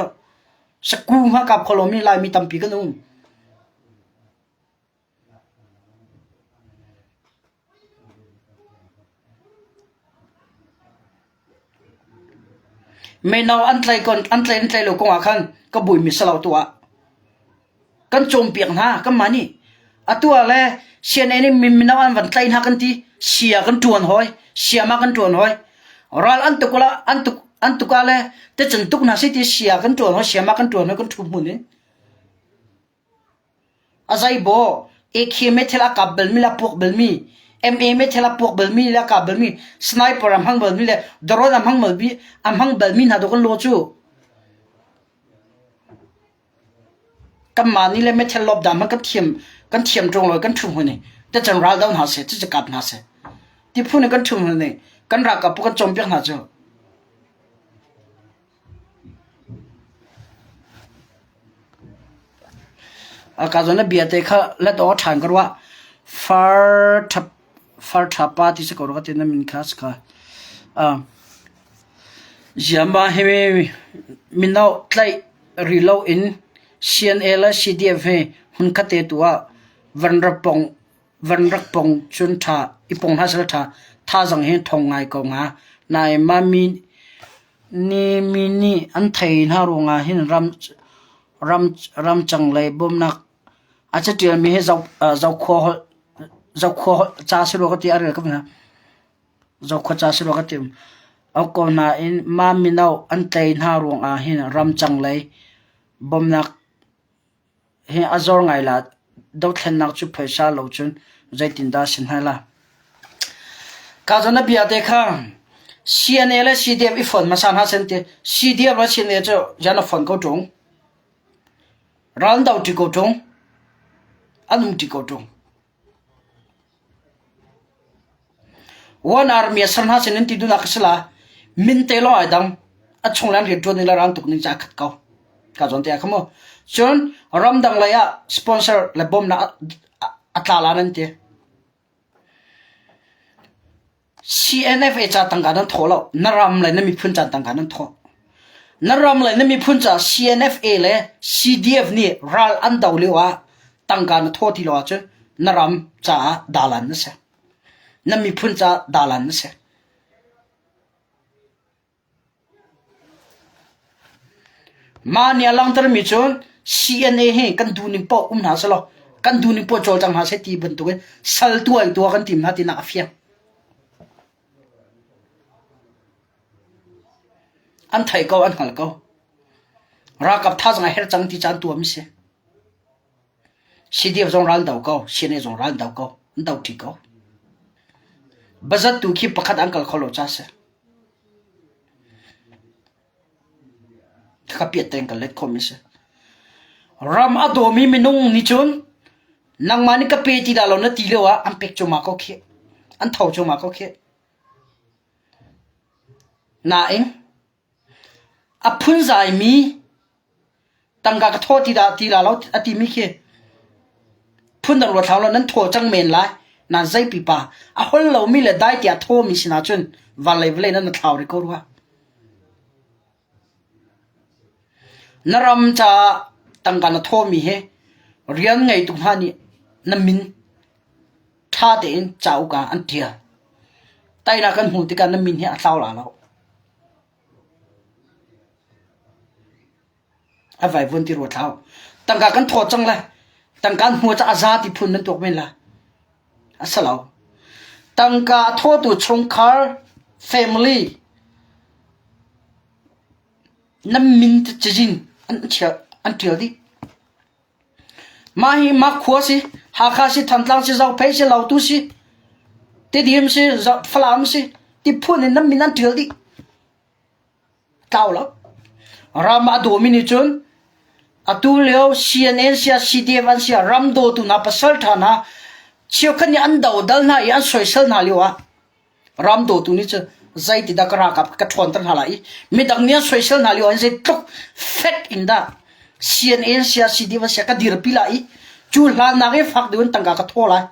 Saku hma kap kho lomi Laimi tampi kan um. Mino an tlai an tlai an tlai lo kong ah khan ka buimi si lo tuah. Kan cawnpiak hna kanmah nih. Atu ah le CNA nih mino an van tlaih hna kan ti. Sia kan ṭuan hawi. Siama kan ṭuan hawi. Ral an tuk la an tuk an tuk ah le tecun tuk hna sih ti sia kan ṭuan hoi siama kan ṭuan hoi kan ṭhu hmun in. A zeibaw AK meithal a kap balmi le a puak balmi, MA meithal a puak balmi le a kap balmi, sniper a hmang balmi le drone a hmang balmi a hmang balmi hna tu kan law cu. Kanmah nih le meithal lawp dah hmanh kan thiam kan thiam ṭung lo i kan ṭhu hmun i tecun ral do hna seh, cucu kap hna seh. Ti phun in kan ṭhu hmun i kan ralkap kan cawnpiak hna cu. Ka zawn na bia te kha let awk a ṭhan ka ruah. Far ṭha far ṭha pa ti si ko rua ka ti na min kha si kha. Ziama hi mino tlaih ri loin CNA le CDF hi hmunkhat te tu ah van rak pong van rak pong cun ṭha i pong hna seh ṭha thazaang hi ṭhawng ngai ko hnga. Nain mah mi nih mi nih an thei hna ruangah hin ram ram ramcang lei bawmhnak a caṭialmi hi zoh zohkhua holh zohkhua holh ca si rua ka ti a rel ko hna. Zohkhua ca si rua ka ti. Awk ko nain mah mino an tlei hna ruangah hin ramcang lei bawmhnak hi a zor ngai la. Dothlennak cu phaisa lo cun zeitindah a si hna la. Ka zawn a bia te kha CNA le CDF i fon hmasa hna sen ti. CDF le CNA cu jan a fon ko ṭung. Ral an do ṭi ko ṭung. An um ṭi ko ṭung. One army a ser hna sin in ti duhnak a si la. Min te lawng ai dang. A chung le an rianṭuan ning le ral tuk ning cu aa khat ko. Ka zawn te ah kha mu. Cun ramdang lei ah sponsor le bawmhnak a tla la nan ti. CNFA ca tangka nan thawh lo. Na ram le na miphun ca tangka nan thawh. Na ram le na miphun ca CNFA le CDF nih ral an do lio ah tangka na thawh ti lo ahcun na ram caah dalan na si. Na miphun caah dalan na si. Mah nih a langhtermi cu CNA hi kan duhning paoh um hna sehlaw kan duhning paoh cawlcang hna seh ti bantukin sal tuah in tuah kan tim hna tinak a fiang. An theih ko, an hngalh ko. Ralkap thazaang a herh cang ti caan tuahmi si. CDF zong ral do ko, CNA zong ral do ko, an do ṭi ko. Bazat tu khi pakhat an kal kho lo ca si. Ka piat tein ka let khomi si. Ram a dawmi minung nih cun nangmah nih ka pe ti dah lo na ti lio ah an pek cuahmah ko khih. An tho cuahmah ko khih. Nain a phunzaimi Tangka ka thaw ti dah ti la lo a timi khi phundang ruat hlah law nan thaw cang men lai. Nan zei pipa a hol lomi le dai tiah thawmi sinah cun van lei vawlei nan thlau rih ko rua. Na ram caah tangka na thawmi hi rian ngeitu hna nih na min ṭha tein cauk ah an ṭial. Teinak kan hmuh tikah na min hi a tlau la lo. A vaivuan ti rua thlau. Tangka kan thaw cang le tangka an hmu ca a za ti phun nan tuak men la. A si lo. Tangka a thawtu chungkhar family nan min cazin an an ṭial dih. Mah hi mah khua si, Hakha si, Thantlang si, Zophei si, Lautu si, Tidim si, Falam si, ti phun in nan min an ṭial dih. Tlau lo. Ram a dawmi nih cun atu lio CNN sia CDF an sia ram dawtu hna pasal ṭha hna cheukhat nih an dodal hna i an soisel hna lio ah Ram dawtu nih cun zeitidah ka ralkap ka ṭhawnter hna lai i midang nih an soisel hna lio ah zeitluk fek in dah CNA sia CDF sia ka dirpi lai i cu hlannak i fak deuh in tangka ka thaw lai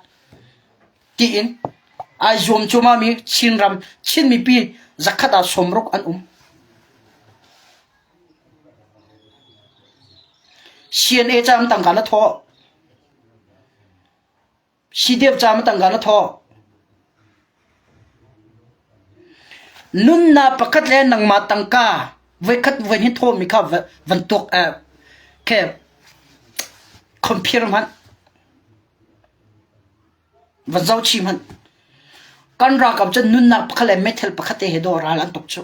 tiin ai zuam cuahmahmi Chinram Chin mipi zakhat ah sawmruk an um. CNA caah tangka na thawh. CDF ca ma tangka na thawh. Nunnak pakhat le nangmah tangka voikhat voi hi thawhmi kha van tuak eh, ke compare hmanh. Van zoh chih hmanh. Kan ralkap cu nunnak pakhat le meithal pakhat te he dawh ral an tuk cu.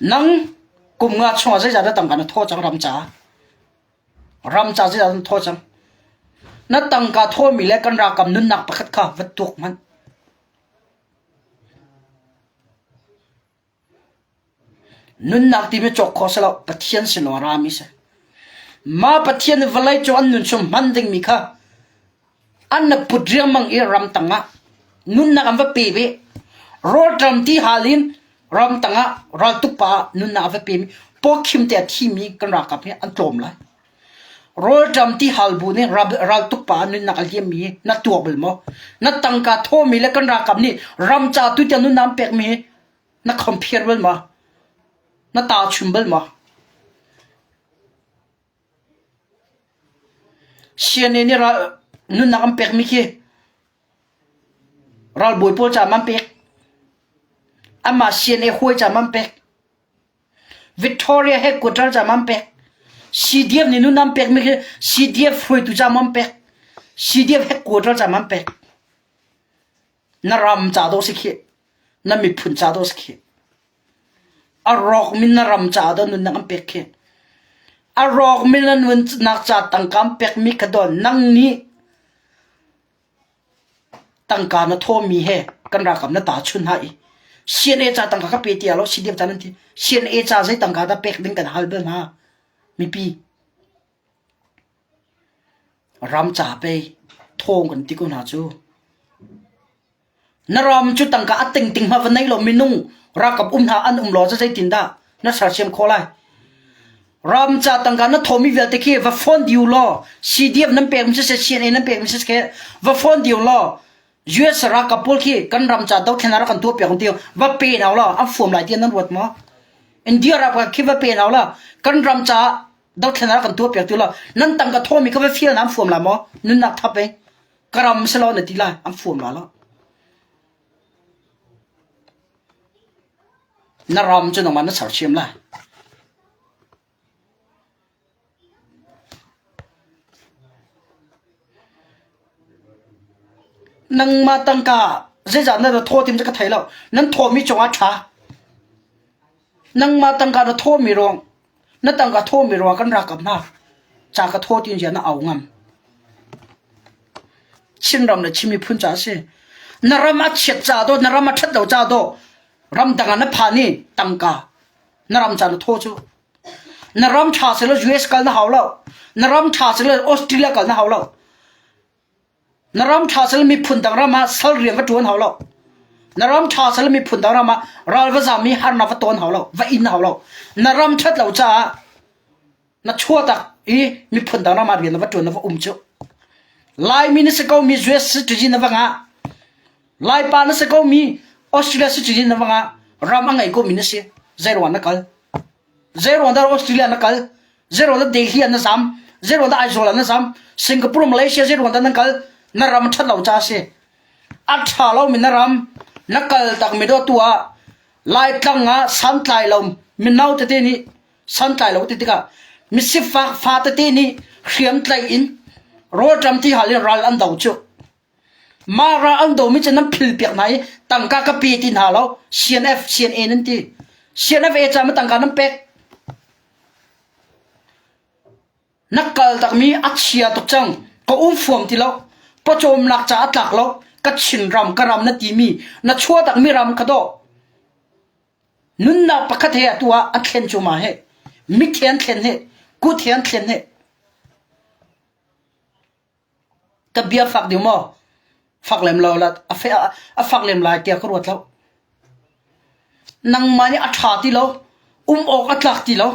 Nang kum nga chungah zeizah dah tangka na thaw cang ram caah? Ram ca zeizah na thaw cang? Na tangka thawmi le kan ralkap nunnak pakhat kha va tuak hmanh. Nunnak timi cawk khawh si lo, Pathian sin lawng a rami si. Mah Pathian nih vawlei cung an nun chung hman dingmi kha an na put riangmang i ramtang ah nunnak an va pe ve. Rawlṭam ti hal in ramtang ah raltuk pa ah nunnak a va pemi pawkhim te a thimi kan ralkap hi an tlawm lai. Rawlṭam ti hal bu nih raltuk pa ah nunnak a liammi na tuak bal maw? Na tangka thawmi le kan ralkap nih ram ca tu tiang nunnak an pekmi hi Na compare bal maw? Na tahchun bal maw? CNA nih ral nunnak an pekmi khi ralbawi pawl caah an pek. Amah CNA hawi caah an pek. Victoria headquarter caah an pek. CDF nih nunnak an pekmi khi CDF hruaitu caah an pek. CDF headquarter caah an pek. Na ram ca dawh si khih. Na miphun ca dawh si khih. A rawkmi na ram ca dawh nunnak an pek khih. A rawkmi na nunnak ca tangka an pekmi kha daw nang nih tangka na thawmi he kan ralkap na ta chun ha i CNA ca tangka ka pe ti lo CDF ca nan ti CNA ca zei tangka dah pek ding kan hal bal hna mipi Ram ca pei thawng kan ti ko hna cu. Na ram cu tangka a tingting hmanh va nei lo minung ralkap um hna an um law cu zeitindah na sersiam khawh lai? Ram ca tangka na thawmi vialte khi va phone diu law CDF nan pek mi siseh CNA nan pek mi siseh va phone diu law US ralkap pawl khi kan ram ca dothlen ah rak kan tuah piak ti va pe hna law an fuam lai ti nan ruat maw? India ralkap khi va pe hna law kan ram ca dothlen ah kan tuah piak tu la nan tangka thawmi ka va fial na an fuam la maw nunnak thap e ka ram si lo na ti lai an fuam la lo na ram cu nangmah na sersiam lai nangmah tangka zeizah na thaw tim cu ka thei lo nan thawmi cungah ṭha nangmah tangka na thawmi ruang Na tangka thawmi ruang kan ralkap hna ca ka thaw tiin zia na au ngam. Chinram le Chin miphun ca a si. Na ram a chiat ca do, na ram a ṭhat lo ca do, ramdang ah na phan i tangka na ram ca na thaw cu. Na ram ṭha selaw US kal na hau lo. Na ram ṭha selaw Australia kal na hau lo. Na ram ṭha sal miphun dang ram ah sal rian va ṭuan hau lo. Na ram ṭha sal miphun dang ram ah ral va zam i harnak va ton hau lo, va in hau lo. Na ram ṭhat lo caah na chuahtak i miphun dang ram ah rian na va ṭuan na va um cu. Laimi na si ko mi US citizen na va ngah. Laipa na si ko mi Australia citizen na va ngah. Ram a ngei ko mi na si. Zeiruang na kal? Zeiruang dah Australia na kal? Zeiruang dah Delhi ah na zam? Zeiruang dah Aizawl ah na zam? Singapore, Malaysia zeiruang dah nan kal? Na ram ṭhat lo ca a si. A ṭha lomi na ram na kal takmi dawh tu ah Laitlang ah santlai lo mino tete nih santlai lo ti tikah misifak fa tete nih hriamtlaih in rawlṭam ti hal in ral an do cu. Mah ral an domi cu nan phil piak hna i tangka ka pe ti hna lo CNF CNA nan ti. CNF A ca ma tangka nan pek. Na kal takmi a chia tuk cang. Ka um fuam ti lo. Pawcawmnak ca a tlak lo. Ka Chinram ka ram na timi na chuah takmi ram kha dawh. Nunnak pakhat he atu ah a thlen cu ma he. Mit he an thlen he. Kut he an thlen he. Ka bia fak ding maw? Fak lem lo la a fe a fak lem lai tiah ka ruat lo. Nangmah nih a ṭha ti lo, um awk a tlak ti lo,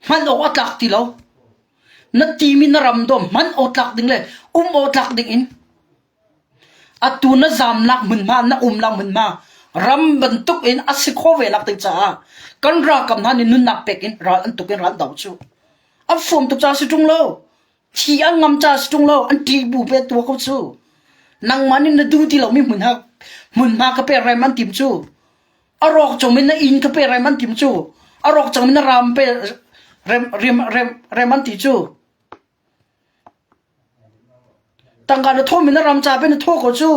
hman awk a tlak ti lo. Na timi na ram dawm hman awk tlak ding le um awk tlak ding in atu na zamnak hmunhma na umnak hmunhma ram bantuk in a si khawh ve nak ding caah kan ralkap hna nih nunnak pek in ral an tuk in ral do cu an fuam tuk caah si ṭung lo. Thi an ngam ca si ṭung lo, an ṭih bu pe tua ko cu. Nangmah nih na duh ti lomi hmun ha hmunhma ka pe rem an tim cu. A rawk cungmi na inn ka pe rem an tim cu. A rawk cangmi na ram pe rem rem rem rem an ti cu. Tangka na thawhmi na ram ca pe na thawh ko cu.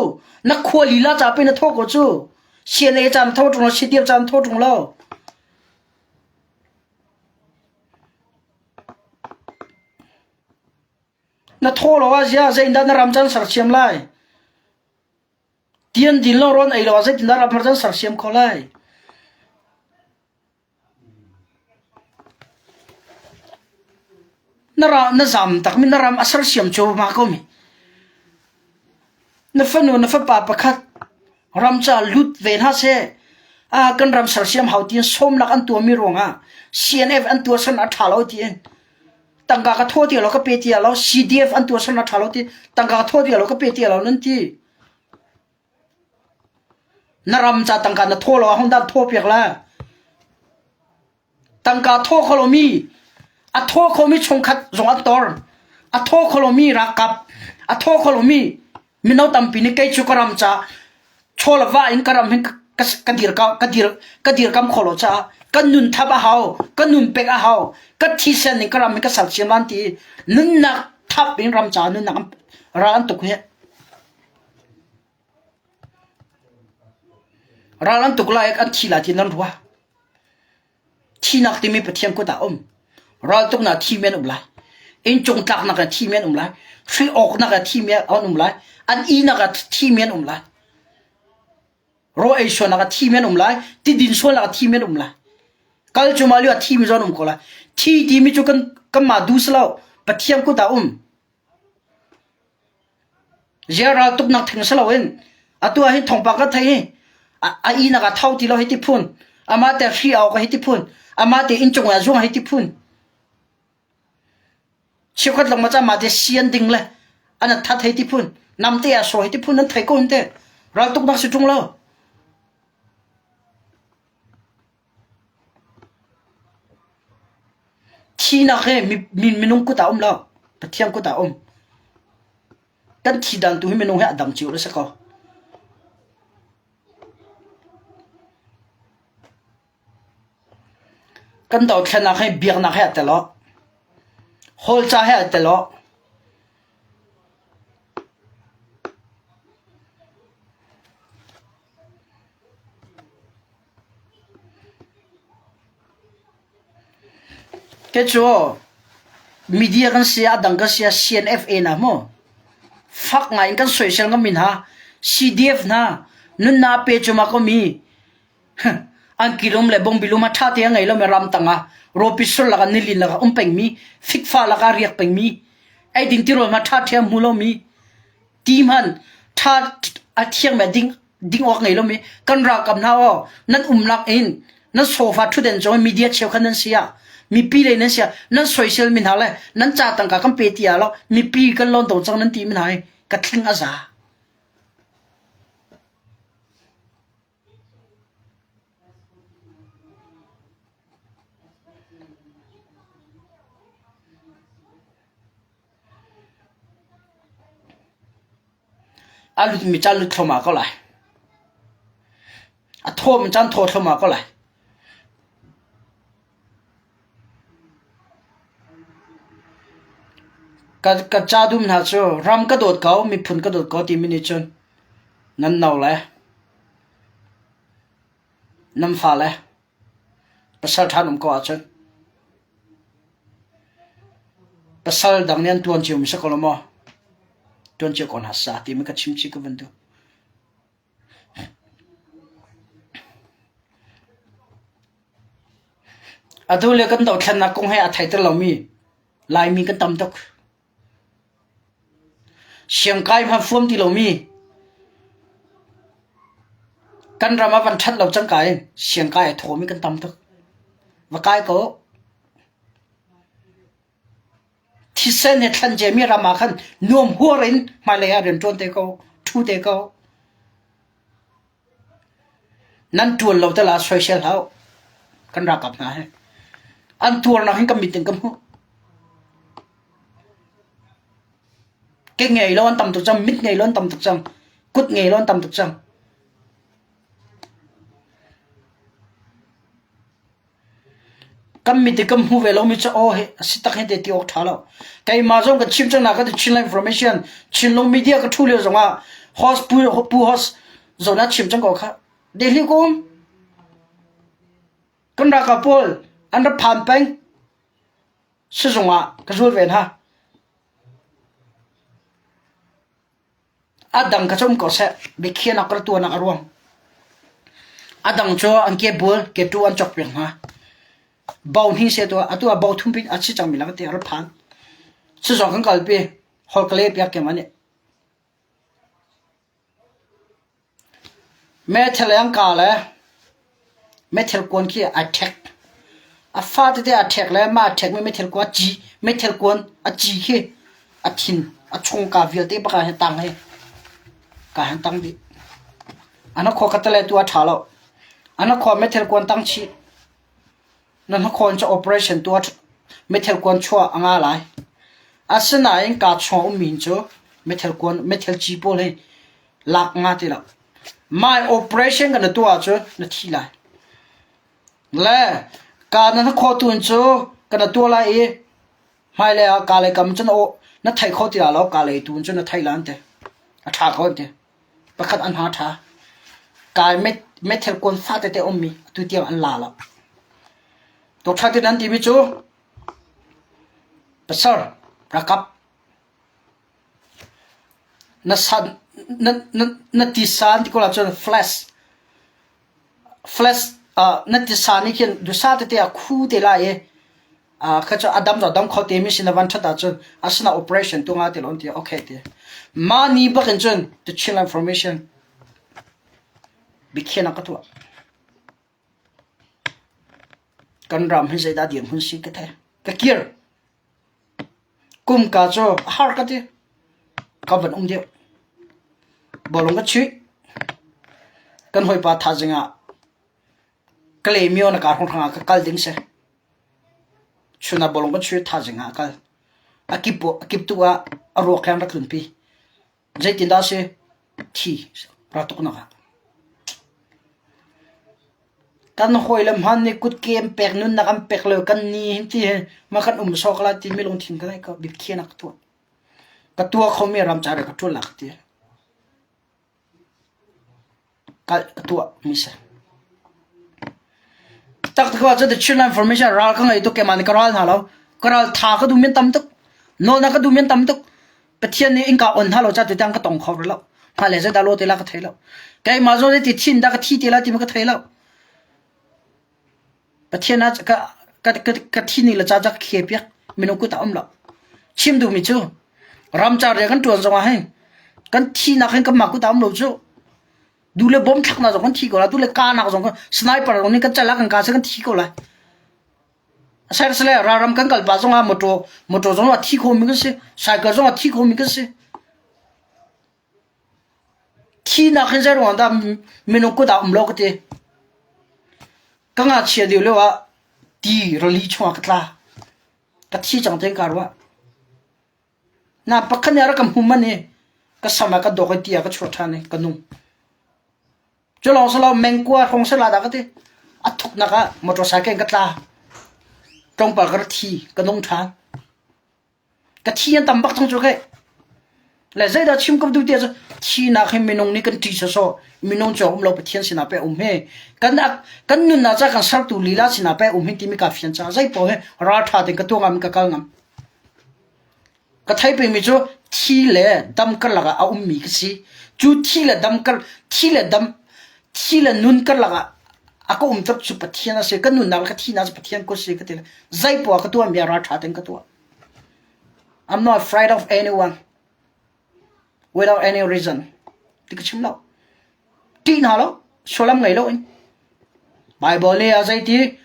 Na khua lila ca pe na thawh ko cu. CNA ca na thawh ṭung lo, CDF ca na thawh ṭung lo. Na thawh lo ah ziah zeitindah na ram ca na sersiam lai? Tian din lo rawn ei lo ah zeitindah ram ca na sersiam khawh lai? Na ra na zam takmi na ram a sersiam cuahmah ko mi. Na fanu na fapa pakhat ram ca lut ve hna seh. Ah kan ram sersiam hau tiin sawmnak an tuahmi ruangah CNF an tuah san a ṭha lo tiin tangka ka thaw ti lo ka pe ti lo CDF an tuah san a ṭha lo ti tangka ka thaw ti lo ka pe ti lo nan ti. Na ram ca tangka na thaw lo ahun dah thaw piak la. Tangka thaw kho lomi a thaw khomi chungkhat zong an tor. A thaw kho lomi ralkap a thaw kho lomi mino tampi nih kei cu ka ram ca chaw le va in ka ram hin ka dir ka dir ka dirkam kho lo caah ka nun thap a hau ka nun pek a hau ka thisen in ka ram hin ka sersiam lan ti nunnak thap in ram ca nunnak ral an tuk hi Ral an tuk lai an thi lai ti nan ruah. Thinak timi Pathian kut ah um. Raltuknak thi men um lai. Inncung tlaknak ah thi men um lai. Hri awknak ah thi men an um lai. An ihnak ah thi men um lai. Raw ei sualnak ah thi men um lai. Tidin sualnak ah thi men um lai. Kal cuma lio ah thi mi zon um ko lai. Thi timi cu kan kanmah duh si lo. Pathian kut ah um. Ziah raltuknak thing si loin atu ah hin thawngpang kan thei hi a ihnak ah tho ti lo hei ti phun amah te hri awk hei ti phun amah te inncung ah zuang hei ti phun cheukhat lengmang cu amah te sian ding le an that hei ti phun namte ah saw hei ti phun nan thei ko hin te raltuknak si ṭung lo. Thihnak hi minung kut ah a um lo. Pathian kut ah a um. Kan thi dan tu hi minung hi a dang cio a si ko. Kan dothlennak hi biaknak he aa tel awk. Hawlca he aa tel awk. Kei cu media kan si ah a dang kan si ah CNFA hna mu fak ngai in kan soisel ngam mi hna CDF hna nunnak pe cuahmah ko mi angki lum le bawngbi lum ah ṭha te a ngei lomi ramtang ah rawpi sur lakah nilin lakah um pengmi fikfa lakah riak pengmi eidin tirawl hmanh ṭha ṭhiam hmu lomi ti hmanh ṭha a thiangmi a ding ding awk ngei lomi kan ralkap hna aw nan umnak in nan sofa ṭhutden cung media cheukhat nan si ah mipi lei nan si ah nan soisel mi hna le nan ca tangka kan pe ti ah lo mipi kan lawn to cang nan ti mi hna hi ka thling a za. A lutmi cu a lut thluahmah ko lai. A thawmi cu an thaw thluahmah ko lai. Ka, ka ca dum hna cu ram ka dawt ko, miphun ka dawt ko timi nih cun nan no le nan fale pasal ṭha an um ko ahcun pasal dang nih an ṭuan cio mi si ko lo maw? Ṭuan cio ko hna sa timi ka chim chih ka van duh. Atu le kan dothlennak kong he aa theiter lomi Laimi kan tam tuk. Siangkai hmanh fuam ti lomi kan ram ah van ṭhat lo cangka in siangkai a thawmi kan tam tuk. Va kai ko. Thisen he thlan ciami ram ah khan nuam huar in hmailei ah rian ṭuan te ko, ṭhu te ko. Nan ṭuan lo tal ah soisel hlah u. Kan ralkap hna hi. An tuarnak hin kan mit in ka hmuh. Ke ngei lo an tam tuk cang, mit ngei lo an tam tuk cang, kut ngei lo an tam tuk cang. Kan mit i kan hmu ve lomi cu aw hi a si tak hi te ti awk ṭha lo. Keimah zong ka chim cang na ka ti Chinland Information Chinlung media ka ṭhu lio zongah host pu pu host zawn ah chim cang ko kha. Delhi ko um. Kan ralkap pawl an rak phan peng. Sizung ah ka zul ve hna. A dang kha cu um ko seh, biakhiahnak ka ra tuahnak a ruang. A dang cu an kebul, ketu an cawkpiak hna. Bo hnih seh tuah, atu ah bo thum pin a si cangmi lak ti a ra phan. Sizung kan kalpi, hol ka leh piak keimah nih. Meithal an kah le meithal kuan khi ai ṭhek. A fa tete aa ṭhek le mah aa ṭhekmi meithal kuan a ci, meithal kuan a ci khi a thin, a chungka vialte bak ah hin tang hi ka hin tang dih. An khua ka tale tu a ṭha lo. An khua meithal kuan tang chih. Na hnakhawn cu operation tuah meithal kuan chuah a nga lai. Asinain kaa chung a ummi cu meithal kuan meithal ci pawl hi lak nga ti lo. Mah operation kan na tuah ahcun na thi lai. Le kaa na hnakhaw tu in cu kan na tuah lai i hmailei ah kaa lei kam cun na thei kho ti lai lo kaa lei tu in cun na thei lai an ti. A ṭha ko an ti. Pakhat an ha ṭha. Kai meithal kuan fa tete a ummi atu tiang an la lo. Tuakṭha ti nan timi cu pasal ralkap na san na na na tisa an ti ko ahcun flash flash uh, na tisa nih khin dusa tete a khu te lai i kha cu a dam zong dam kho te mi sin a van ṭhat ahcun asina operation tu nga ti lo ti okay ti mah ni bak in cun the Chin information biakhiahnak ka tuah kan ram hi zeidah dirhmun si ka thei ka kir kum ka cu a har ka ti ka van um deuh bawlung ka chuih kan hawipa thazing ah Kalaymyo na kar hrang ah ka kal ding si. Chun ah bawlung kan chuih thazing ah a kal. A kip a kip tuk ah a ruak he an rak tlunpi. Zeitindah a si? Thi ra tuk nak ah. Kan hawile hman nih kutke an pek nunnak an pek lo kan ni hin ti hi ma kan um sawk la timi lungthin ka ngei ko biakhiahnak ka tuah. Ka tuah khomi ram ca ka ṭuan la ka ti. Kalh ka tuah mi si. Taktak ahcun the Chinland Formation ral ka ngei tuk keimah nih ka ral hna lo. Ka ral tha ka duh men tam tuk. Nawl ka duh men tam tuk. Pathian nih innka on hna lo ca tu tiang ka tong kho rih lo. Hmailei zeidah law te la ka thei lo. Keimah zawn ti thin dah ka thi te la ti ma ka thei lo. Pathian ah ka ka ka ka thi ni le ca ca ka khia piak minung kut ah um lo. Chim duhmi cu ramcar rian kan ṭuan zongah hin kan thinak hin kanmah kut ah um lo cu. Du le bom thlaknak zong kan thi ko lai, du le kahnak zong kan sniper zong nih kan cal ah kan kah kan thi ko lai. Asai le ralram kan kal pah zongah motor motor zong a thi khomi kan si, cycle zong a thi khomi kan si. Thihnak hi zeiruang dah minung kut ah um lo ka ti. Ka ngakchia deuh lio ah ti rili chungah ka tla. Ka thi cang tein kaa ruah. Na pakhat nih a rak ka hmu manh i ka sam ah ka dawk i ti ah ka chuah ṭhan i ka nung. Cu lawng si lo mengkua hrawng si la dah ka ti. A thuknak ah motorcycle in ka tla. Tlawmpal ka ra thi, ka nung ṭhan. Ka thi an tam bak cang cu kai. Le zeidah chim ka duh ti ahcun thinak hi minung nih kan ṭih sawsawh minung cu a um lo Pathian sinah pei a um hi. Kan kan nunnak ca kan sertu lila sinah pei a um hi timi kaa fian caah zei paoh hi ralṭha tein ka tuah ngam ka kal ngam. Ka theih pengmi cu thi le dam karlak ah a ummi ka si. Cu thi le dam kar thi le dam thi le nun karlak ah a ka umter cu Pathian a si. Ka nunnak le ka thinak cu Pathian kut si ka ti. Zei poah ka tuahmi ah ralṭha tein ka tuah. I'm not afraid of anyone without any reason. Ti ka chim lo. Ṭih hna lo. Sullam ngei lo in. Bible nih a zei ti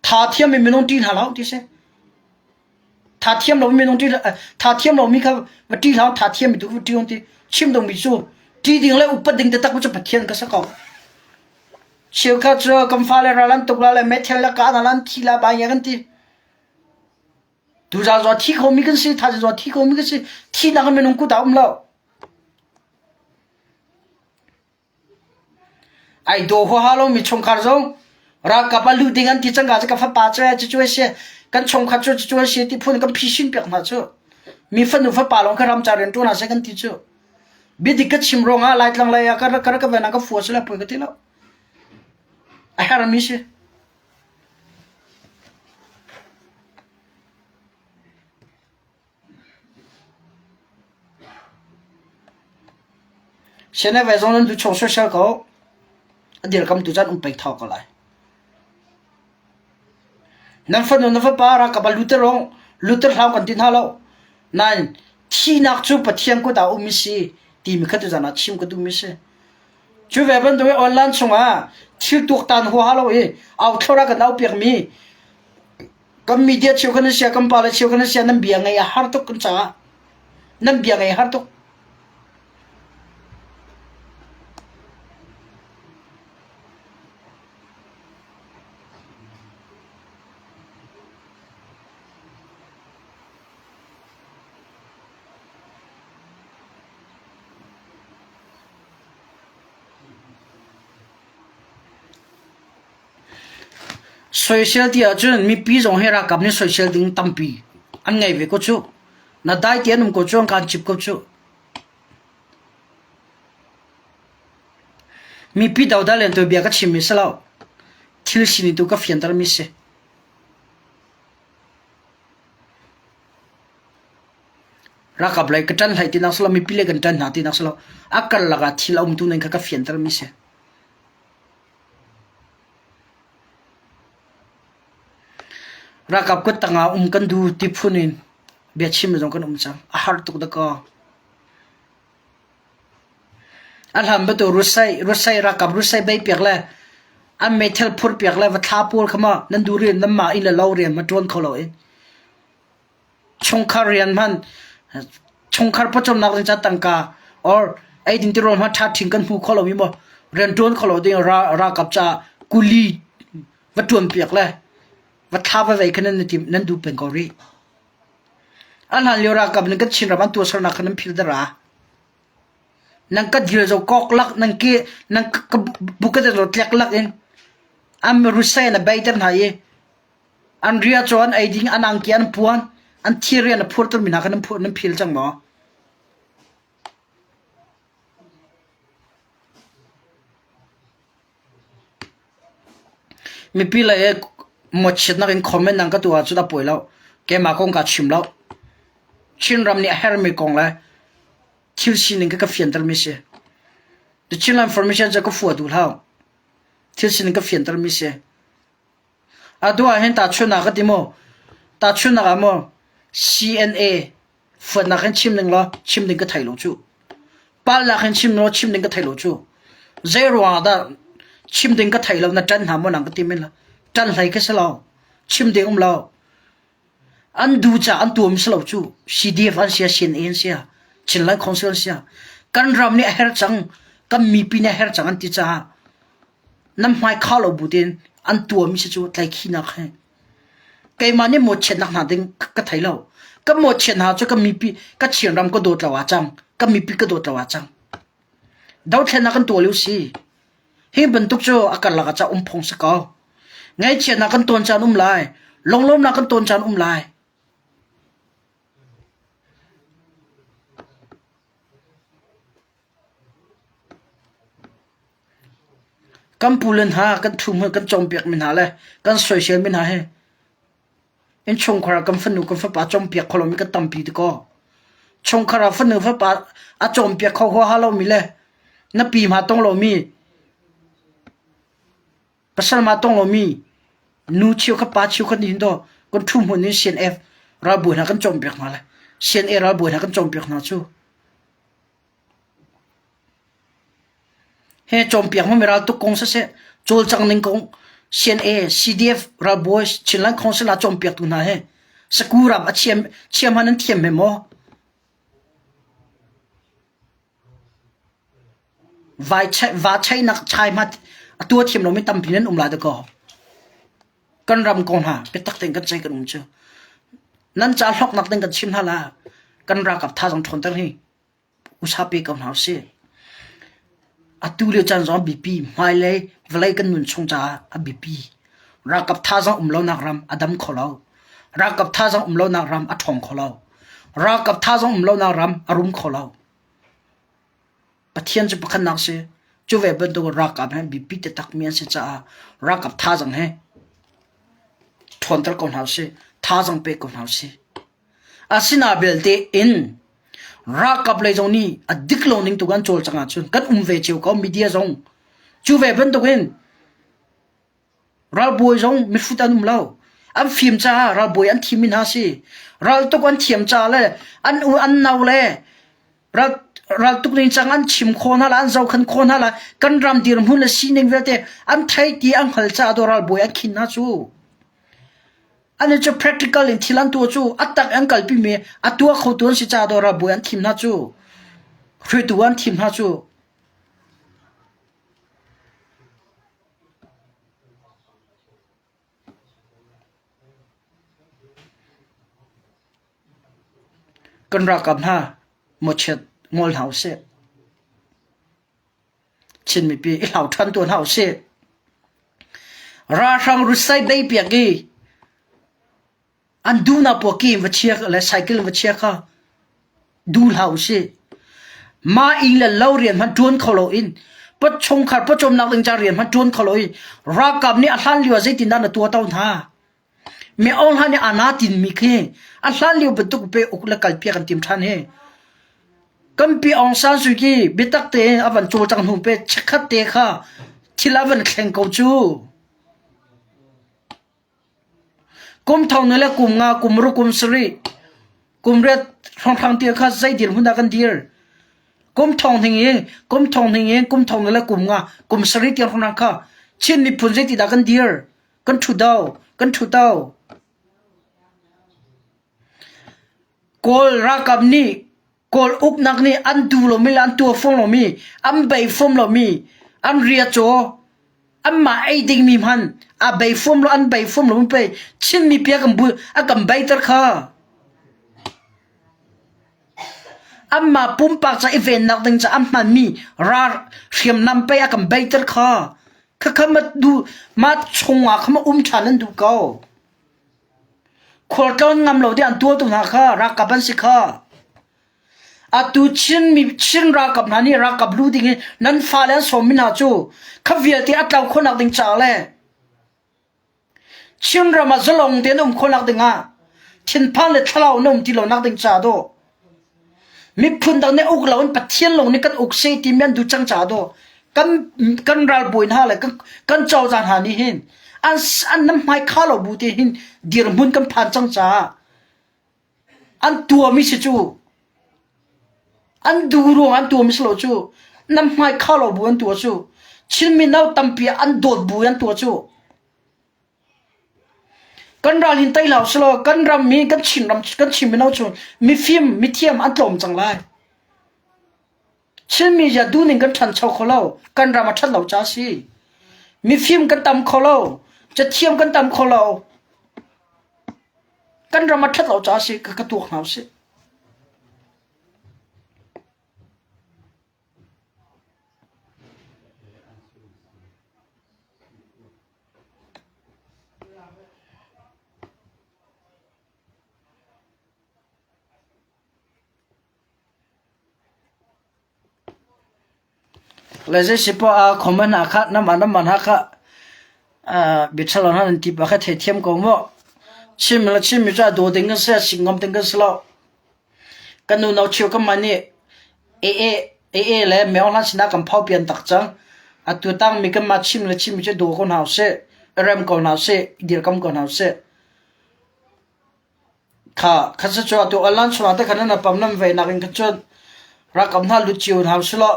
tha thiam mi minung ṭih hna hlah ti si. Tha thiam lo mi minung ṭih tha thiam lo mi kha va ṭih hlah tha thiam mi tu va ṭih ti chim ding mi cu ṭih ding le upat ding taktak cu Pathian ka si ko. Cheukhat cu kan fale ral an tuk la le meithal le ka lan thi la ba kan ti. Tuzaan zong thi khomi kan si, thaizing zong thi khomi kan si. Thihnak in minung kut ah um lo. Ai daw huaha lomi chungkhar zong Ralkap ah luh ding an ti cangka cu ka fapa cu cucu a si, kan chungkhat cu cucu a si ti phun kan phisin piak hna cu. Mi fanu fapa lawng kha ramcar rian ṭuan hna seh kan ti cu. Biadik ka chim ruangah Laitlang lei ah ka ka ka ven ah ka fua sila poi ka ti lo. A hermi si. Sianai zong nan duh chung soisel ko. A dirkamtu caan um pei thawk ko lai. Nan fanu na fapa ralkap ah luter rong luter hlau kan ti hna lo. Nain thihnak cu Pathian kut ah um i si timi kha tuzan ah chim ka duhmi si. Cu ve bantuk in online chungah thil tuaktan huaha lo i au thlor ah kan au piakmi Kan media cheu kan sia, kan pale cheu kan sia, nan bia ngei a har tuk kan caah. Nan bia ngei a har tuk. Soisel ti ahcun mipi zong hi ralkap nih soisel ding tampi an ngei ve ko cuh. Na dai ti an um ko cu an kaan cip ko cuh. Mipi dodal in tuanbia ka chimmi si lo. Thil sining tu ka fiantermi si. Ralkap lei ka ṭan hlei tinak si lo, mipi lei kan ṭan hna tinak si lo. A karlak ah thil a umtu ning kha ka fiantermi si. Ralkap kut tangah um kan duh ti phun in biachim zong kan um cang. A har tuk dakaw. A hlan bantuk rusai, rusai ralkap rusai bei piak le an meithal phur piak le va thla pawl kha maw nan duh rian nan mah inn le lo rian ma ṭuan kho lo in Chungkhar rian hmanh chungkhar pawcawmnak ding ca tangka or eidin tirawl hmanh ṭhaṭhing kan hmu kho lomi maw rianṭuan kho lo ding ralkap caah kuli va ṭuan piak le va thla va vei kha nan tim nan duh peng ko rih. A hlan lio ralkap nih kan Chinram an tuahsernak kha nan phil dara. Nan ka dil zo kok lak nan ke nan ka buka zo tlek lak in am rusai na beiter hna i An riacaw an ei ding, an angki an puan, an thir rian a phurtermi hna kha nan phur nan phil cang maw? Mipi lei mawchiatnak in comment nan ka tuah ahcun a pawi lo. Keimah kong kaa chim lo. Chinram nih a hermi kong le thil sining kha ka fiantermi si. The Chinland Formation cu ka fua duh hlah. Thil sining ka fiantermi si. Atu ah hin tahchunhnak ka ti maw? Tahchunhnak ah maw CNA fuatnak hin chim ning law chim ding ka thei lo cu. Palnak hin chim law chim ding ka thei lo cu. Zei ruangah dah chim ding ka thei lo na ṭan hna maw nang ka ti men la. Ṭan hlei ka si lo. Chim ding um lo. An du ca an tuam si lo cu. CDF an sia, CNA an sia, Chinland Council an sia. Kan ram nih a her cang, kan mipi nih a her cang an ti caah Nan hmai kha lo bu tein an tuahmi si cu tlaikhinak he. Keimah nih mawhchiatnak hna ding ka thei lo. Ka mawhchiat hna cu ka mipi ka Chinram ka dawt lo ah cang. Ka mipi ka dawt lo ah cang. Dothlennak kan tuah lio si. Hi bantuk cu a karlak ah ca um phung si ko. Ngaihchiatnak kan tawn caan um lai. Lunglawmnak kan tawn caan um lai. Kan pule hna kan ṭhu hmun kan cawnpiakmi hna le kan soiselmi hna hi innchungkhar ah kan fanu kan fapa cawnpiak kho lomi kan tampi ti kaw chungkhar ah fanu fapa a cawnpiak kho huaha lomi le na pi hma tong lomi pasal hma tong lomi nu cheukhat pa cheukhat nih hin daw kan ṭhu hmun in CNF ralbawi hna kan cawnpiak hna le CNA ralbawi hna kan cawnpiak hna cu He cawnpiak hmami raltuk kong siseh, cawlcang ning kong CNA, CDF, ralbawi, Chinland Council ah cawnpiaktu hna he saku ram a chiam chiam hmanh an thiam hme maw? Vai va chainak chai hma a tua thiam lomi tampi nan um lai dakaw. Kan ram kong hna biatak tein kan ceih kan um cu. Nan ca hlawknak ding kan chim hna la. Kan ralkap thazaang ṭhawnter hi usa pe ko hna usih. Atu lio caan zong a biapi. Hmailei vawlei kan nun chung caah a biapi. Ralkap thazaang um lonak ram a dam kho lo. Ralkap thazaang um lonak ram a ṭhawng kho lo. Ralkap thazaang um lonak ram a rum kho lo. Pathian cu pakhatnak si. Cu ve bantuk ralkap he biapi taktakmi an si caah ralkap thazaang he ṭhawnter ko hna usih. Thazaang pe ko hna usih. Asina belte in ralkap lei zong nih a dik lo ning tu kan cawlcang ahcun kan um ve cio ko media zong. Cu ve bantuk in Ralbawi zong mihrut an um lo. An fim caah ralbawi an thimmi hna si. Raltuk an thiam caah le an u an nau le ral raltuk ningcang an chim khawh hna la, an zohkhenh khawh hna la, kan ram dirhmun le sining vialte an thei ti an hngal caah dawh ralbawi an khin hna cu. An cu practical in thil an tuah cu a tak an kalpimi a tuah khotu an si caah dawh ralbawi an thim hna cu. Hruaitu an thim hna cu. Kan ralkap hna mawchiat ngol hna usih. Chin mipi i hlau ṭhan tuah hna usih. Ralhrang rusai bei piak i An duhnak puaki in va chia le cycle in va chia kha duh hlah usih. Mah inn le lo rian hmanh ṭuan kho loin pa chungkhar pawcawmnak ding ca rian hmanh ṭuan kho loin ralkap nih a hlan lio ah zeitindah na tuah to hna? Mi Aung Hlan nih ana tinmi khi a hlan lio bantuk pe uk le kalpiak an tim ṭhan hi. Kan pi Aung San Suu Kyi biatak tein a van cawlcang hnu pe chikkhat te kha thil a van thleng ko cu. Kum thong ni le kum nga, kum ruk, kum sarih, kum riat hrawnghrang tiang kha zei dirhmun dah kan dir? Kum thong hning in, kum thong hning in, kum thong ni le kum nga, kum sarih tiang hrawnghrang kha Chin miphun zeiti dah kan dir? Kan ṭhu do, kan ṭhu to. Kawl ralkap nih Kawl uknak nih an duh lomi le an tuah fom lomi, an bei fom lomi, an riacaw, anmah ei dingmi hmanh a bei fom lo, an bei fom lo pei Chin mipi a kan bu a kan beiter kha. Anmah pumpak ca i vennak ding ca an hmanmi ral hriamnam pei a kan beiter kha. Khakha ma du ma chungah kha ma um ṭhan an duh ko. Khualtlawn ngam lo ding an tuahtu hna kha ralkap an si kha. Atu Chin mi Chin ralkap hna nih ralkap lu ding in nan fale an sawmmi hna cu kha vialte a tlau khawhnak ding ca le Chin ram ah zalong tein um khawhnak ding ah thinphan le thlalau na um ti lonak ding ca dawh Miphun dang nih uk loin Pathian lawng nih kan uk seh timi an duh cang caah dawh kan kan ralbawi hna le kan, kan cozah hna nih hin an an nam hmai kha lo bu te hin dirhmun kan phan cang caah an tuami si cu an duh ruang an tuami si lo cu nam hmai kha lo bu an tuah cu Chin mino tampi an dawt bu an tuah cu Kan ral hin tei hlah usih kan ram hi kan Chinram kan Chin mino cu mifim mithiam an tlawm cang lai. Chinmi zia duhning kan ṭhancho kho lo. Kan ram a ṭhat lo ca a si. Mifim kan tam kho lo. Cathiam kan tam kho lo. Kan ram a ṭhat lo ca a si. Ka, ka tuak hna usih. Le zei si poah ah comment ah kha namah namah hna kha biaṭhalo hna nan ti pah kha theithiam ko mu. Chim le chimmi cu a daw ding kan si, a sing ngam ding kan si lo. Kan unau cheu kan mah nih AA AA le Myo Hlan sinah kan phau pian tak cang. Atu tangmi kanmah chim le chimmi cu daw ko hna usih, i rem ko hna usih, i dirkam ko hna usih. Kha kha cu cu atu online chungah te khan nan pam nan vei nakin kha cun ralkap hna lut cio hna usih law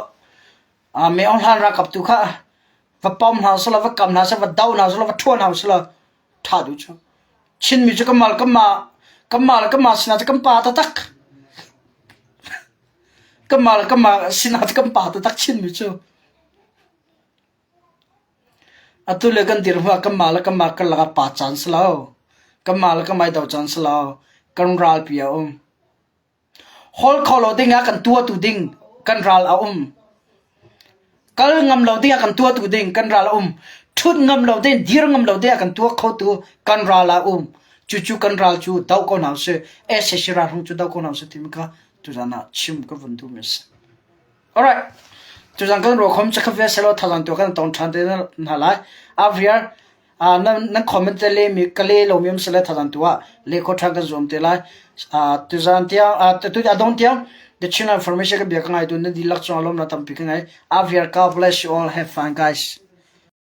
Myo Hlan ralkap tu kha va pom hna usih law va kam hna usih, va do hna usih law va ṭhuan hna usih law ṭha duh cu. Chinmi cu kanmah le kanmah kanmah le kanmah sinah cu kan pa taktak. Kanmah le kanmah sinah cu kan pa taktak Chinmi cu. Atu le kan dirhmun ah kanmah le kanmah karlak ah pa caan si lo. Kanmah le kanmah i do caan si lo. Kan ralpi a um. Hawl kho lo ding ah kan tuahtu ding kan ral a um. Kal ngam lo ding ah kan tuahtu ding kan ral a um. Ṭhut ngam lo tein dir ngam lo te a kan tuak khotu kan ral ah um. Cucu kan ral cu doh ko hna usih. SAC ralhrang cu doh ko hna usih timi kha tuzan ah chim ka vun duhmi a si. Alright. Tuzan kan ruakhom cakhat ve selaw thazang tu kan tong ṭhan te hna lai. Avriar nan nan comment te le mi ka le lomi um sele thazang tu ah le kho ṭhan kan zuam te lai. Tuzan tiang tu adong tiang The Chin Information ka bia ka ngai tu nan dihlak cung ah lawmnak tampi ka ngei. Avriar God bless you all. Have fun guys.